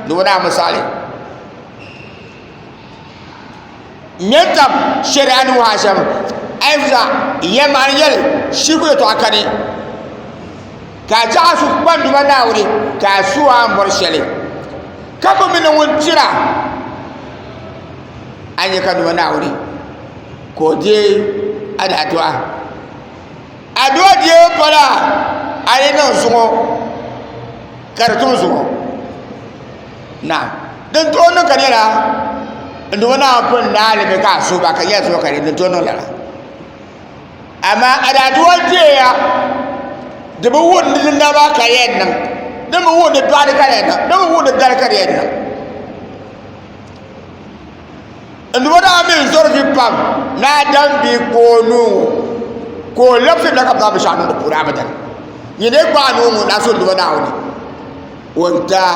ni o naawuni saɣali Nyɛ tab shɛri'a ni wuhi a shɛm ayi zaa yɛlimaŋli nyɛli shiriku yɛltɔɣa kani ka a chaɣ a suhu kpa n Duuma Naawuni ka a suhu a ni bɔri shɛli ka bi mi ni ŋun tira a nya ka Duuma Naawuni ka o deei a daadua adua deebu pala a yi niŋ zuŋɔ ka di tum zuŋɔ Naam. Din tooi niŋ ka di nyɛla n Duuma Naawuni pun naai li mi ka a suhi ba ka nyɛla zuɣu ka di din tooi niŋ lala. Amaa a daa deeya di bi wuhi ni di naba ka di yɛn niŋ, di mi wuhi ni dɔɣili ka di yɛn niŋ, di mi wuhi ni dali ka di yɛn niŋ. N Duuma Naawuni mi zɔri vi pam ni Adam bia ka o nuu ŋɔ ka o labisi na ka bi zaŋ binshɛɣu niŋ di puuni abadan. Nyini gbaai nuu ŋɔ ni a suhi n Duuma Naawuni. O ni daa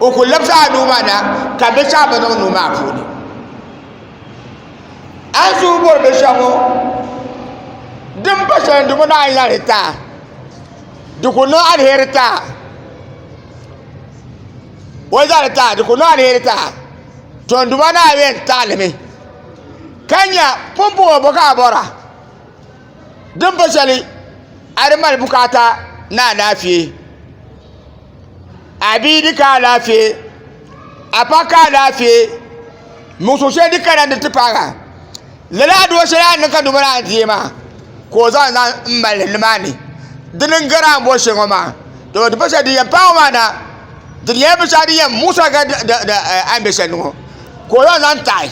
o ku labisi a nuu maa na ka binshɛɣu bi niŋ nuu maa puuni a ni suhi bɔri binshɛɣu ŋɔ din pa shɛli di bi naan yɛli ti a di ku niŋ aliheri ti a o zaŋli ti a di ku niŋ aliheri ti a to n Duuma naa yɛn taɣalimi ka nya pumpɔŋɔ bɔ ka a bɔra din pa shɛli a di mali bukaata ni alaafee a bia di ka alaafee a paɣa ka alaafee muɣusigu shɛli di kana ni ti paagi a lala aduwa shɛli a ni niŋ ka niriba naan deei maa ka o zaŋ na n mali nimaani dini n gari a ni bori shɛli ŋɔ maa to di pa shɛli din yɛn paagi maa na di nyɛla binshɛɣu din yɛn muɣusi a gari a ni bɛ shɛli ni ŋɔ ka o zaŋ na n taɣi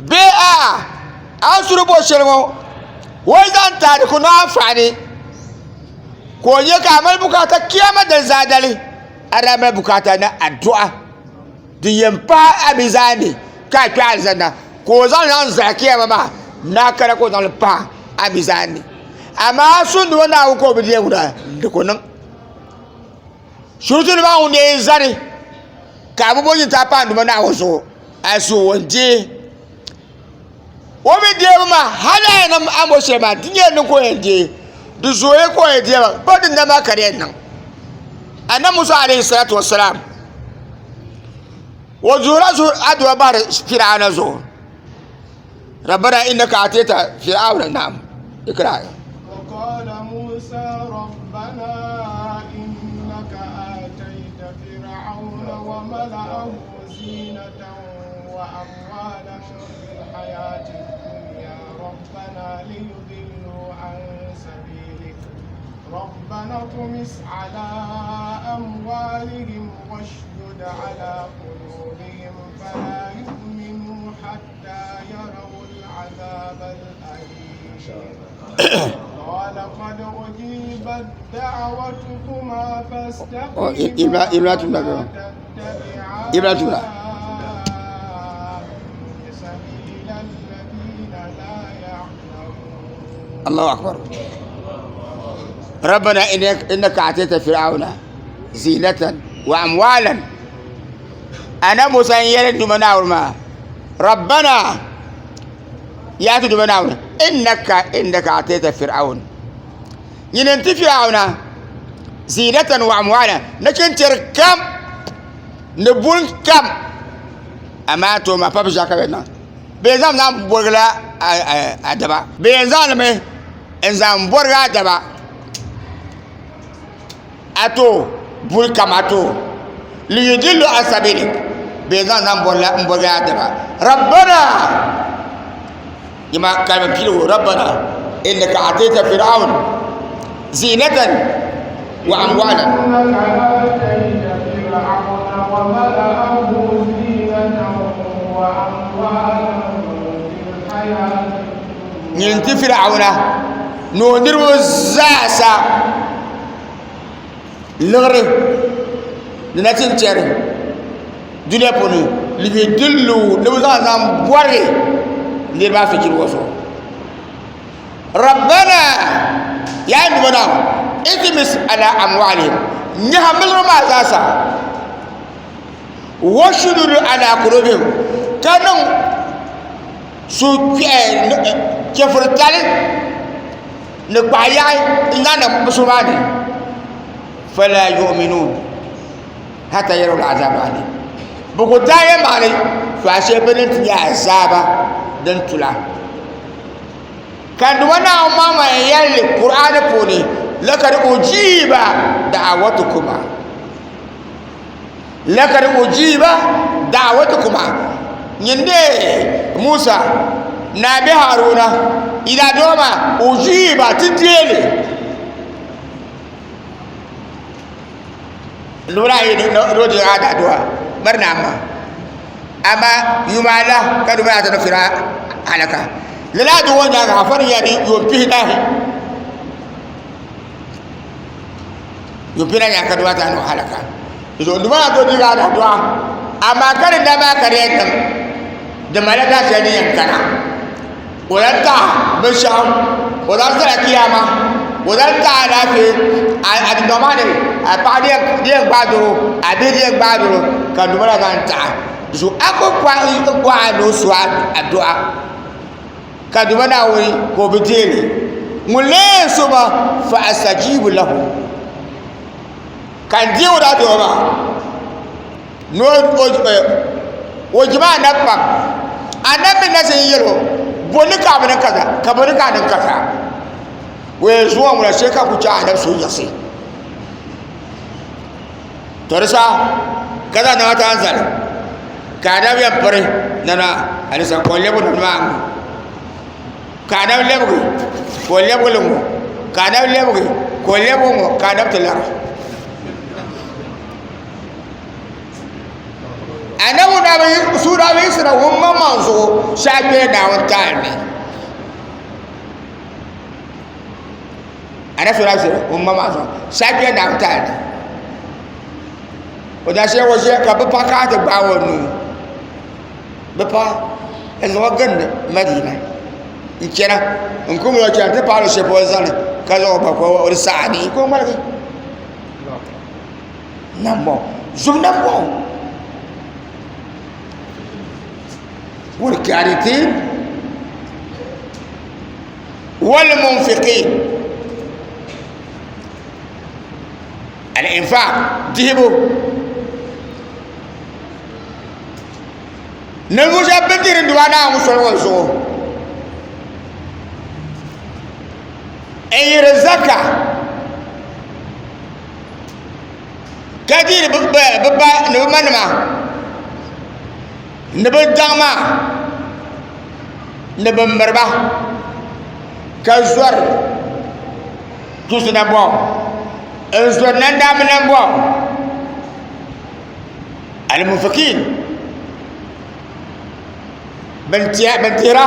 bee a'a a ni suri bo shɛli ŋɔ o yi zaŋ taai di ku niŋ anfaani ka o nyɛ ka a mali bukaata kiyama dali zaadali a daa mali bukaata ni adua din yɛn pahi a mi zaa ni ka a kpɛ alizanda ka o zaŋ zaŋ zali kiyama maa ni a kana ka o zaŋli pahi a mi zaa ni amaa sundi ŋɔ Naawuni ka o bi deei ŋuna di ku niŋ Shuruti maa ŋun dee zani ka a bi bo nyintahi paai Duuma Naawuni zuɣu a suhu o n-deei o mi deebu maa hali a yɛn niŋ a ni bo shɛli maa di nyɛla din ka o yɛn deei di zooya ka o yɛn deei maa pa din maa ka di yɛn niŋ Anabi Musa alayhi salatu wa salam o zuhurila aduwa bahiri Firawuna zuɣu ربنا إنك أتيت فرعون نعم اقرأ وقال موسى ربنا إنك آتيت فرعون وملأه زينة وأموالا في الحياة الدنيا ربنا ليضلوا عن سبيلك ربنا اطمس على أموالهم واشدد على قلوبهم فلا يؤمنوا حتى يروا العذاب الأليم قال قد أجيبت دعوتكما فاستقيما ولا تتبعان سبيل الذين لا يعلمون. الله أكبر. ربنا إنك أعطيت فرعون زينة Wa amwalan. Anabi Musa n yɛli Duuma Naawuni maa, Rabbana, yaa ti Duuma Naawuni, innaka innaka atayta Fir'aun. Nyini n-ti Fir'auna zinatan wa amwalan, nachintɛri kam ni buni kam, amaa to ma pa bi ʒiɛɣu ka bɛ niŋ. Bɛ yɛn zaŋ zaŋ bɔrigi la a daba. Bɛ yɛn zaŋ li mi n-zaŋ bɔrigi a daba. A to buri kam a to liyudillu an sabilik bɛ yɛn zaŋ zaŋ bɔrila n bɔrigi a daba. Rabbana yima kalima piligu rabbana innaka atayta fir'aun zinatan wa amwalan. إنك آتيت فرعون وملأه زينة وأموالا في الحياة الدنيا. Nyin ti Fir'auna ni o niriba zaasa liɣiri ni nachintɛri dunia puuni liyudillu ni bɛ zaŋ zaŋ bɔri niriba afichirigu zuɣu. Rabbana yaa n Duuma Naawuni itimis ala amwalihim nyaha miligi maa zaasa washdud ala kulubihim ka niŋ suhukpɛhi chɛfuritali ni kpahi yaɣi n zaŋ niŋ bɛ suhu maa ni fala yu'minun hata yarawul azab alim bɛ ku daai yɛlimaŋli faashee bɛ ni ti nya azaaba din tula. Ka Duuma Naawuni maŋmaŋ yɛli li Kur'aani puuni, Lakad ujiba da'awatukuma Lakad ujiba da'awatukuma Nyin dee Musa ni a bihi Haruna, yi daa doo maa, ujiba ti deei li. Duuma daa yi ni o deei a da'adua, bari ni a ma. Amaa yuma ala ka Duuma daa ti niŋ Firawuna alaka. Lala adua ŋɔ nyaaŋa afa ni yɛli yuun pihinahi. Yuun pihinahi nyaaŋa ka Duuma daa ti niŋ alaka. Dinzuɣu Duuma daa tooi deegi a adua, amaa ka di na maa ka di yɛn niŋ di malila daa shɛli din yɛn kana. O lan taɣi binshɛɣu, o lan zala kiyama, o lan taɣi alaafee a dundɔŋ maa ni a paɣa di yɛn gbaai doro, a bihi di yɛn gbaai doro ka Duuma daa zaŋ taɣi. Zuɣu a ku kɔhi a ni o suhi adua ka Duuma Naawuni ka o bi deei li, ŋun lee so ma fa astajibu lahu ka n deei o daadua maa ni o jima anabi pam anabi mi na sin yɛl o bo ni ka a bi niŋ kaza ka bo ni ka a niŋ kaza o yɛn zuŋɔ ŋuna shee ka ku chɛ anabi so yiɣisi to di saha ka zaŋ nama taan zali ka anabi yɛn piri nana alisa ka o lɛbigi nani maa ŋɔ ka anabi lɛbigi ka o lɛbigi li ŋɔ ka anabi lɛbigi ka o lɛbigi ŋɔ ka anabi ti lara Anabi ŋun daa bi suhu daa bi yiɣisira ŋun maŋmaŋ zuɣu shɛhi kpɛla Naawuni taali ni. Anabi suhu daa bi yiɣisira ŋun maŋmaŋ zuɣu shɛhi kpɛla Naawuni taali ni. O daa shɛli o ʒiya ka bi paɣa kana ti gbaai o nuu bi paɣa n zaŋ o gindi Madina n chɛna n ku mali o chɛna ti paai luɣu shɛli polo zani ka zaŋ o ba ka o di saɣa ni ka o ŋmaligi. Nambɔɣu zom nambɔɣu walkanitin walmunfiqin al-infaq dihibu ninvuɣu shɛba bɛn diri du'a Naawuni soli ŋɔ zuɣu n yiri zaka Ka diri bi ba ni bi manima ni bi daŋ maa ni bin miriba ka zori tusi namboɣu n zori nandambi namboɣu almufikin bin tihira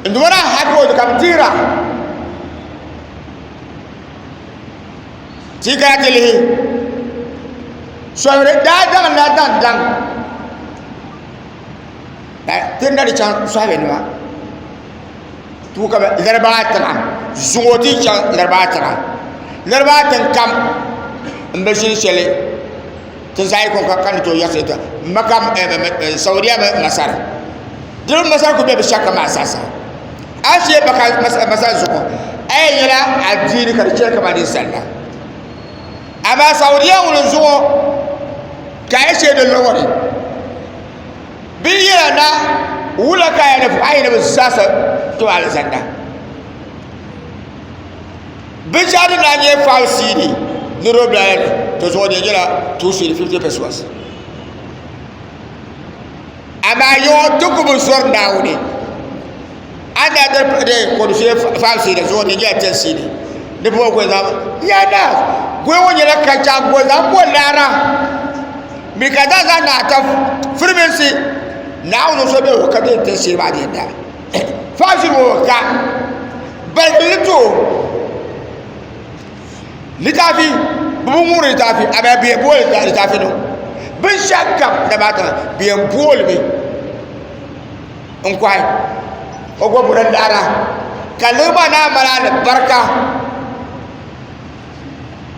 n duma na hali ka bi tihira. Ti kana ti lihi sɔhiri daa daŋ na daŋ daŋ ka ti na di chaŋ sɔhibi nima tuui ka laribaŋa tiŋa zuŋɔ ti chaŋ laribaŋa tiŋa laribaŋa tiŋ kam n bi ʒini shɛli. Tinsi ayi ko ka ni tooi yiɣisi yɛltɔɣa Maka Saudiya mini Masar di mini Masar ku bɛ bi shɛli kam maa zaa sa a yi shee Maka Masar zuɣu a yɛn nyɛla adiini ka di chɛli kamani ninsal la amaa Saudiya ŋuni zuɣu ka a yi shee di luɣu ni bi yɛla na wula ka a yɛn ni bi zaasa to alizanda Binshɛɣu din daa nyɛ 5 cedi ni roblaya ni to zuɣu di nyɛla 2 cedi 50 pesewas. Amaa yɔɔ ti ku bi zɔri Naawuni a ni daa dari kodu shɛli 5 cedi zuɣu di nyɛla 10 cedi ni bɔ goli zaŋ ya na goli ŋɔ nyɛla kacha goli zaŋ bɔ laara mi ka zaŋ zaŋ na ta firiminsi Naawuni so bɛ o ka di 10 cedi maa di yɛn daa 5 cedi ŋɔ ka Baligi li to litaafi bi bi ŋuuri litaafi amaa bi yɛn booli litaafi niŋ binshaɣu kam dama bi yɛn boolimi n kohi o gba bori laɣara ka liɣiri maa naan mali alibarika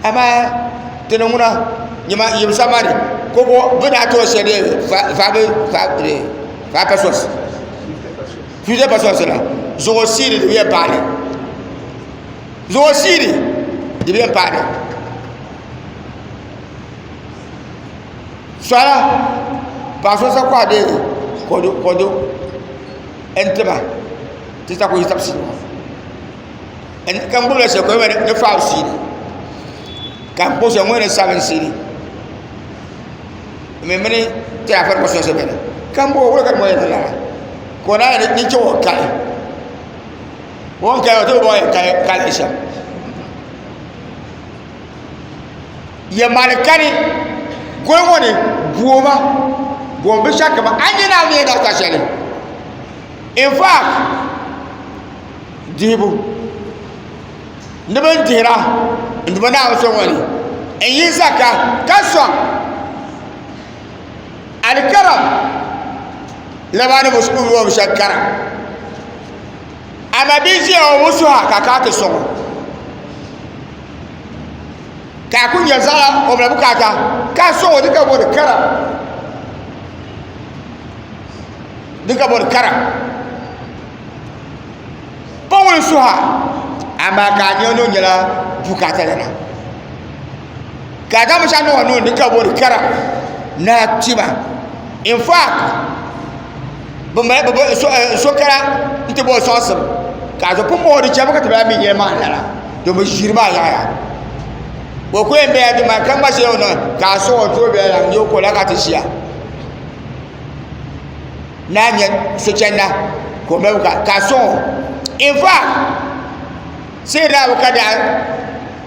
amaa ti ni ŋuna nyama yimsa maa ni ko bo bi daa tooi shɛli five pesos 50 pesos la zuɣu siiri di bi yɛn paai li zuɣu siiri di bi yɛn paai li sɔla paɣa so sa kɔha deei kodu kodu n tima ti sa ku yi sabisi ka n gbubila shɛli ka di five siiri ka n kpuɣi shɛli ŋɔ ni seven siiri mi mini ti afari ko sɔsɔ bɛni ka n bɔ wuli ka di mɔya lala ka o naa ni chɛ o kali o ni kali o ti bi bɔŋɔ kali kali shɛm yɛ mali kani goli ŋɔ ni booma boom bi shɛli kama a nyɛ naa ni yɛn daa ka shɛli in fact dihibu ni bin dihira n duba Naawuni so ŋɔ ni n yi zaka ka sɔŋ alikaram laba ni bi shɛli karam amaa bia ʒiya o bi suha ka a kana ti sɔŋ o ka a ku nyɛ zaɣa o bila bukaata ka a sɔŋ o di ka bori karam di ka bori karam Pa ŋun suha amaa ka a nya ni o nyɛla bukaata lana ka a zaŋ binshɛɣu niŋ o nuu ni ka bori kara ni a tima in fact bi mali bi so kara n ti bori soŋsim ka a zo pumpɔŋɔ di chɛmi ka ti bala mi yɛli maa lala to bi ʒiri maa yaɣaya o ku yɛn bɛla di maa ka ŋma shɛli o niŋ ka a sɔŋ o ti o bɛla la n nyɛ o ko la ka ti ʒiya Naa nyɛ sochanda ka o mali ka a sɔŋ o in fact sai daa bi ka daa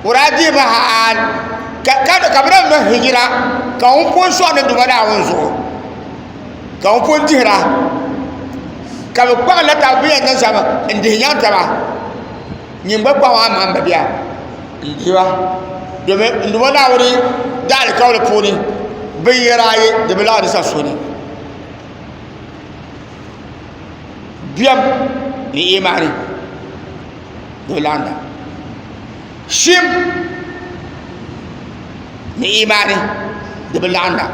o daa deei ba hali ka bi daa niŋ hijira ka ŋun pun sɔŋ ni Duuma Naawuni zuɣu ka ŋun pun dihira ka bi kpaŋ la taba bi yɛn niŋ shɛm n dihi nyaŋ taba nyin gba kpaŋ a maŋ mabia n dihiba domin n Duuma Naawuni daalikauli puuni binyɛra ayi di bi laɣindi sansuni. Biɛm ni imaani di bi laɣinda shim ni imaani di bi laɣinda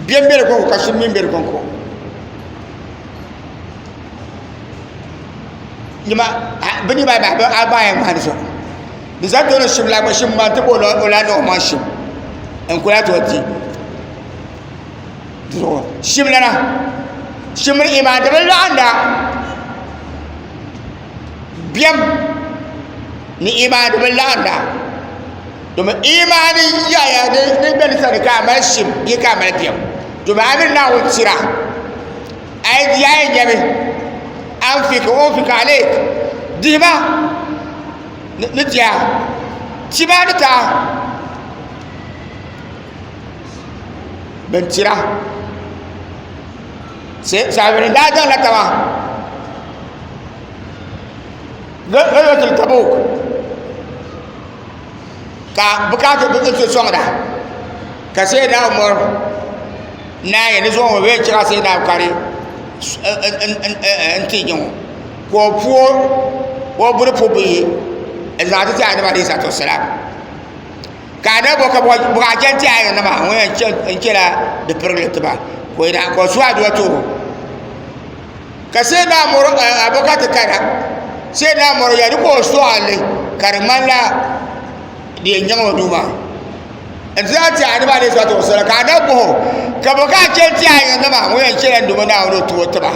biɛm bɛ di konko ka shim mi bɛ di konko bi niraba ayi maa a maa yɛn ŋmahandi so di zaŋ ti o ni shim la gba shim maa ti bo o la ni o maŋ shim n kula ti o di zuɣu shim lana shim mini imaan di bi laɣinda biɛm ni imaan di bi laɣinda domin imaani yaya di bɛ ni sani ka a mali shim bee ka a mali biɛm domin a mini Naawuni tira a yi di a yɛn nyɛmi anfik unfik alek dihima ni tiya tima ni taa bin tira sahabini daa zaŋla taba ghazwatul tabuk ka bukaata bi ti sɔŋda ka sayyidina umar naai ni zuŋɔ bee n chɛka sayyidina abubakar n ti yiŋɔ ka o puo o buri pubu yi n zaŋ ti ti adamu alayhi salatu wasalam. Ka a na bo ka buɣa chɛn ti a yiŋ maa ŋun yɛn n chɛla di pirigili tiba ka o ka o suhi aduwa ti o ka sai naa mɔri aboka ti kana sai naa mɔri yɛli ka o suɣali ka di ŋmanila di yɛn nyaŋ o nuu maa n ti zaŋ ti anabi alayhi salatu wasalam ka anabi bɔhi o ka bo ka a chɛn ti a yiŋ maa ŋun yɛn chɛla n duuma Naawuni o ti o tiba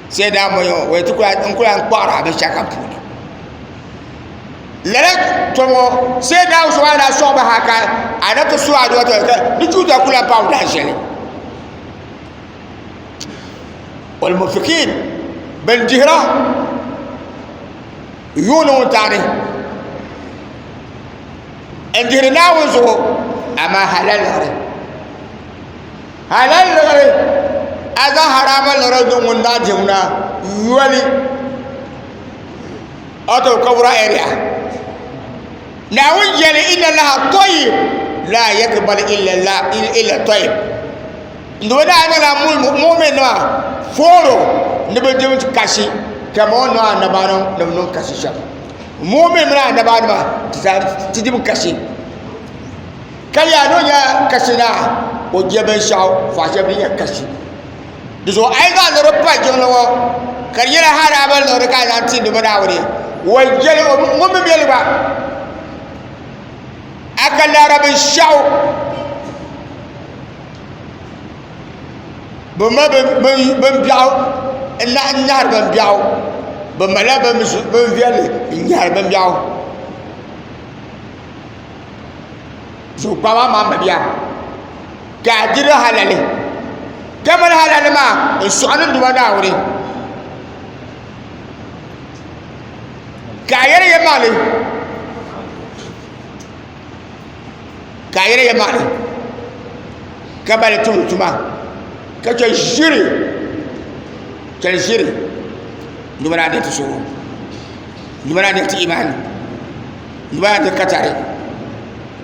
sai daa mɔri o yɛli ti n ku lahi kpaɣiri a binshɛɣu kam puuni lala tom ŋɔ sai daa zuɣu a daa sɔŋ ba ha ka a na ti suhi aduwa ka di tuuta ku lahi paai dahin shɛli walmufikin ban dihira yuuni ŋun taɣani n dihiri Naawuni zuɣu amaa halal liɣiri halal liɣiri a zaŋ harama liɣiri niŋ ŋun daa dihi ŋuna yoli out of Kabura area. Naawuni yɛli inna Allaha tayyib la yaqbalu illa la illa tayyib. Ni o daa niŋla mu'min nima fooro ni bi dim kasi kama o niŋ annabanim ni bi niŋ kasi shɛm. Mu'min mini annabanima ti dim kasi. Ka yaa ni o nyɛ kasi naa o je binshɛɣu faɣa shɛli din nyɛ kasi. Di zuɣu a yi zaŋ liɣiri pa jiŋli ŋɔ ka di nyɛla haraama liɣiri ka a zaŋ ti Duuma Naawuni o jɛli ŋun bi mɛli gba a ka laara binshaɣu bi mali bin biɛɣu n nyahari bin biɛɣu bi malila bin viɛlli n nyahari bin biɛɣu zuɣukpaba maa mabia ka a diri halali ka mali halali maa n sɔɣi ni Duuma Naawuni ka a yɛli yɛlimaŋli ka a yɛli yɛlimaŋli ka mali tumdi tuma ka chɛ ʒiri chɛli ʒiri Duuma Naawuni ti suhu Duuma Naawuni ti imani Duuma Naawuni ti katari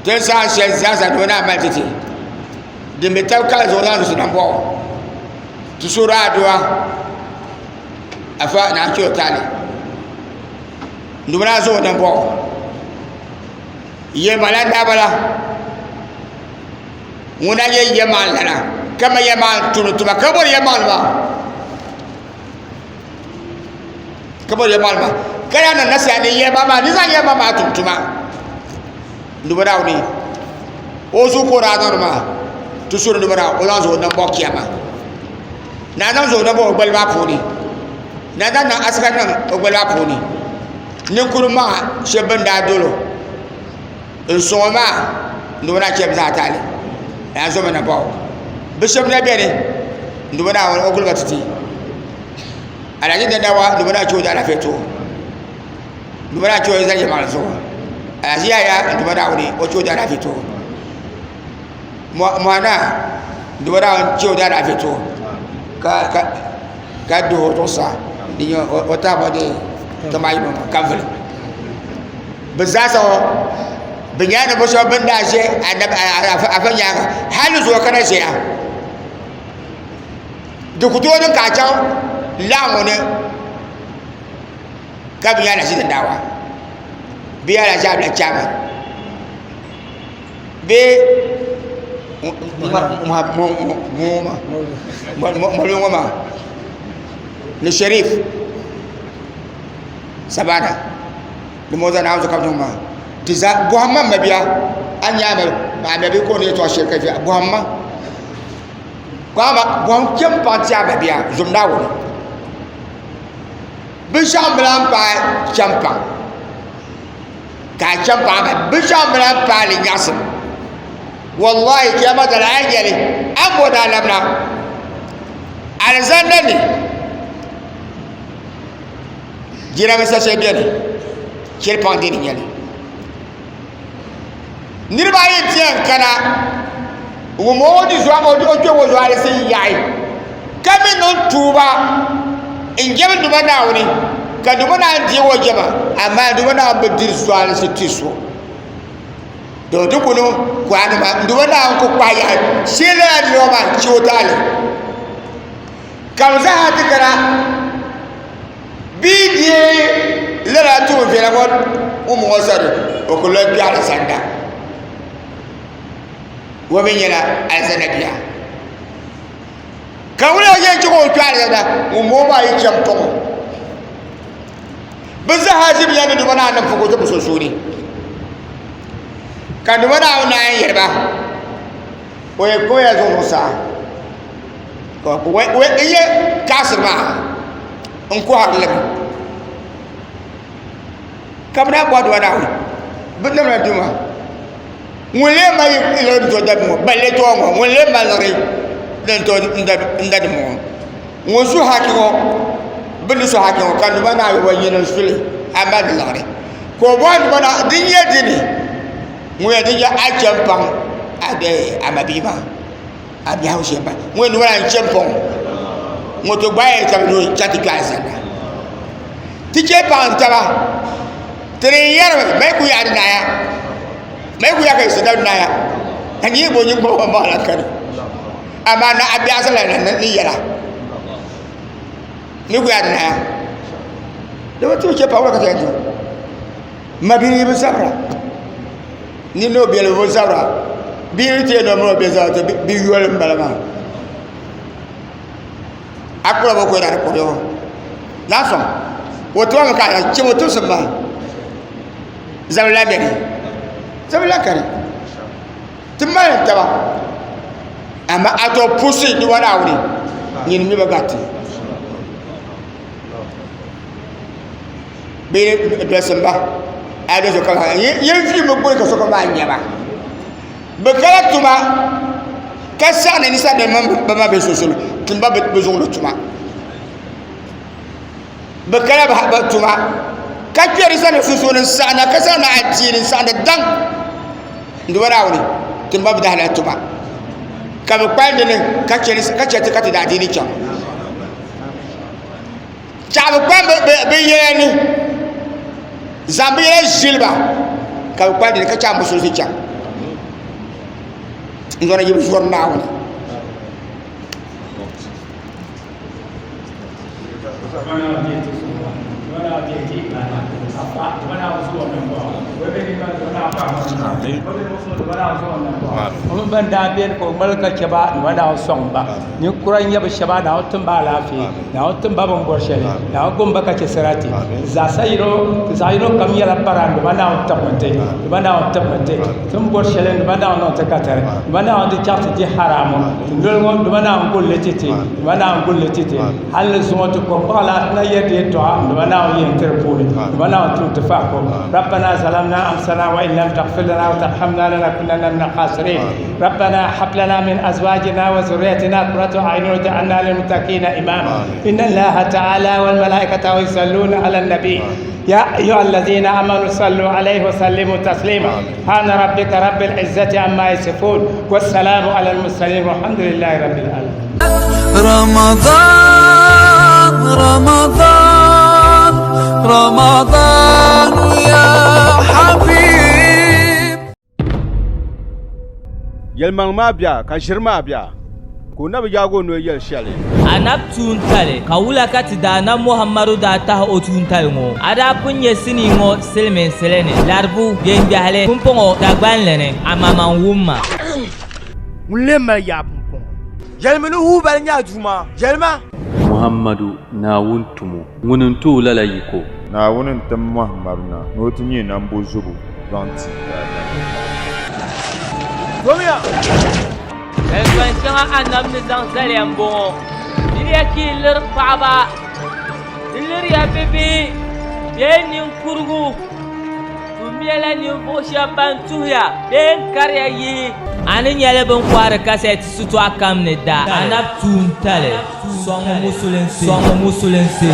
Ti saha shɛli zaa ni o naan mali ti ti din bi tabi kali zuɣu zaŋ ti nambɔɣu ti suhuri aduwa afa naa chɛ o taali n duuma naa zuɣu nambɔɣu yɛlima la daa bala ŋuna nyɛ yɛlimaŋli lana ka mali yɛlimaŋli tumdi tuma ka bɔri yɛlimaŋli maa ka bɔri yɛlimaŋli maa ka yaa niŋ nasiha ni yɛlimaŋli maa ni zaŋ yɛlimaŋli maa tum tuma Duuma Naawuni o zuɣu ka o daa niŋdi maa ti suhuri Duuma Naawuni o zaŋ zuɣu nambɔɣu kiyama ni a zaŋ zuɣu nambɔɣu o gbali maa puuni ni a zaŋ niŋ asika niŋ o gbali maa puuni ninkuri maŋa shɛba bin daa dolo n sɔŋ o maa Duuma Naawuni chɛ bi zaa taali ni a zomi nambɔɣu bi shɛba na bɛni Duuma Naawuni o guli ba ti ti Alhaji Dandawa Duuma Naawuni chɛ o daalaafee ti o. Duuma daa chɛ o zali yɛlimaŋli zuɣu Alhaji Yahaya Duuma Naawuni o chɛ o daalaafee ti o Moana Duuma Naawuni chɛ o daalaafee ti o ka ka ka duhi o zuɣusaa di nyɛ o taabo di toma yino kanvili bi zaa sa ŋɔ bi nyɛla ninvuɣu shɛba bin daa ʒɛ afa nyaanga hali zuɣu ka na ʒɛya di ku tooi niŋ ka a chaŋ laɣangu ni ka bi yɛla ʒini daawa bi yɛla ʒabila chaama bee mɔlimi ŋɔ maa ni sharif sabana ni moza naawuni ka bi niŋ maa di zaa bɔhimma m mabia a ni nya a mabia ka o ni yɛltɔɣa shɛli ka viɛla bɔhimma bɔhim kpɛm paɣa ti a mabia zom naawuni Binshaɣu n bi lahi paai chɛmpaŋ ka a chɛmpaŋ maa binshaɣu n bi lahi paai li nyaɣasim wallahi kiyama dali a yi nyɛli a ni bo ni a labina alizanda ni jiranbiisa shɛli biɛni chɛmpaŋ dini n nyɛli niraba ayi n ti yɛn kana ŋun o di zuɣu o kpɛ o zuɣu si yaɣi ka mi niŋ tuuba n jɛm Duuma Naawuni ka Duuma Naawuni deegi o jɛma amaa Duuma Naawuni bi diri zualinsi ti so to di ku niŋ kuranima Duuma Naawuni ku kpahi yaɣi shee lala niriba maa n chɛ o taali ka bi zaaha ti kana bia deei lala tuun viɛla ŋɔ ŋun bɔŋɔ sani o ku lan kpe alizanda o mi nyɛla alizanda bia ka ŋuna yɛn chɛ ka o kpe alizanda ŋun bɔŋɔ maa yi chɛm paŋ o bɛ zaa ʒi binya ni Duuma Naawuni nim fukumsi bɛ sunsuuni ka Duuma Naawuni naan yɛli ba o yɛn kpuɣi ya zuɣusaa ka n yɛ kaɣasiri maa n kɔhiri li mi ka bɛ daa bɔhi Duuma Naawuni bɛ namla Duuma ŋun lee mali liɣiri n tooi da ŋɔ ban lee tooi ŋɔ ŋun lee mali liɣiri din tooi n da dimbɔŋɔ ŋun su haki ŋɔ bɛ ni su haki ŋɔ ka Duuma Naawuni wa nyini n suli a mali di liɣiri ka o bɔhi Duuma Naawuni din nyɛ dini ŋun yɛn ti nyɛ a chɛ m-paŋ a mabihi maa a biɛhigu shee maa ŋun yɛn Duuma n chɛ m-paŋ o ŋun ti gbaai ya taba ni o chaŋ ti kpe alizanda ti chɛ paŋ taba ti di yɛrimi mali ku yaɣi di naaya mali ku yaɣi ka yi su dabi naaya ka nyɛ bo nyin gbubi maŋ la kani amaa na a biɛɣu la ni yɛla ni ku yaɣi di naaya di bi ti chɛ paŋ ka ti yɛn niŋ mabia bi zabira ni ni o biɛli bi zabira bia yi ti yɛn niŋ o biɛli zabira to bi yoli n bala maa a kpula bi koyira di kurigu na sɔŋ o tiba mi ka a chɛ o tibisi maa zabili la bɛni zabili la kani ti mali taba amma a to pusi di wani awuni nyini mi ba gati bee dolisi ba a yi dolisi ka yin vi mi gbuni ka sokam maa nyɛba bi kala tuma ka saɣani ninsal nim mini bi ma bɛ sunsuuni tumba bi zuɣuri tuma bi kala bi tuma ka kpɛ ninsal nim sunsuuni n saɣana ka saɣana adiini n saɣana daŋ n duba Naawuni tumba bi dahala tuma ka bi kpali dinni ka chɛ ti ka ti daa adiini chaŋ Chaɣ bi kpam bi yɛla ni zaŋ bi yɛla ʒili ba ka bi kpali dini ka chaɣ musulisi chaŋ n zɔri yi bi zɔri Naawuni. Ban daa beni ka o ŋmaligi ka chɛ ba ni ba daa sɔŋ ba Ninkura n-nyɛ bɛ shɛba Naawuni tim ba alaafee Naawuni tim ba bɛ ni bɔri shɛli Naawuni gum ba ka chɛ sarati Zaasa yino ti zaɣ yino kam nyɛla parandi ba Naawuni tibimi ti di ba Naawuni tibimi ti ti ni bɔri shɛli di ba Naawuni niŋ ti katari di ba Naawuni di chaɣ ti di haramu ti noli ŋɔ di ba Naawuni gul li ti ti di ba Naawuni gul li ti ti hal ni zuŋɔ ti kɔŋkɔɣila ti na yɛri di yɛtɔɣa di ba Naawuni yɛn ti di puuni di ba Naawuni tum ti fahigu Rabbana zalamna anfusana wa in lam taghfir lana wa tarhamna lanakunanna min al-khasirin ربنا هب لنا من ازواجنا وذريتنا قرة اعين واجعلنا للمتقين اماما ان الله تعالى والملائكته يصلون على النبي يا ايها الذين امنوا صلوا عليه وسلموا تسليما سبحان ربك رب العزه عما يصفون والسلام على المرسلين والحمد لله رب العالمين رمضان رمضان رمضان يا حبيب Yɛlimaŋli maa bia ka ʒiri maa bia, ka o na bi yaag o noli yɛli shɛli. Anabi tuuntali, ka wula ka ti Daanab Muhammadu daa tahi o tuuntali ŋɔ? A daa pun nya sinii ŋɔ silimiinsili ni, Laribu, Biɛŋbiɛhili, pumpɔŋɔ Dagbanli ni, amaa man wum ma. Ŋun lee mali yaa pumpɔŋɔ? Yɛlimi ni Hubal nyɛ a Duuma. Yɛlima! Muhammadu, Naawuni tumo, ŋuni n-ti o lala yiko. Naawuni n-tim Muhammadu na ni o ti nyɛ nambozobo zaŋ ti daadama. Domiya! Zalikpan shɛŋa Annabi ni zaŋ zali ya m-bɔŋɔ, Miriya ka yi liri paɣiba, di liriya bibihi bee niŋkurugu, Tummiya la ninvuɣ shɛb ban tuhiya bee n-kariya yihi. A ni nyɛli bɛ ni kɔhiri kasɛti sitɔɣu kam ni da. Anabi tuuntali sɔŋmi musulinsi.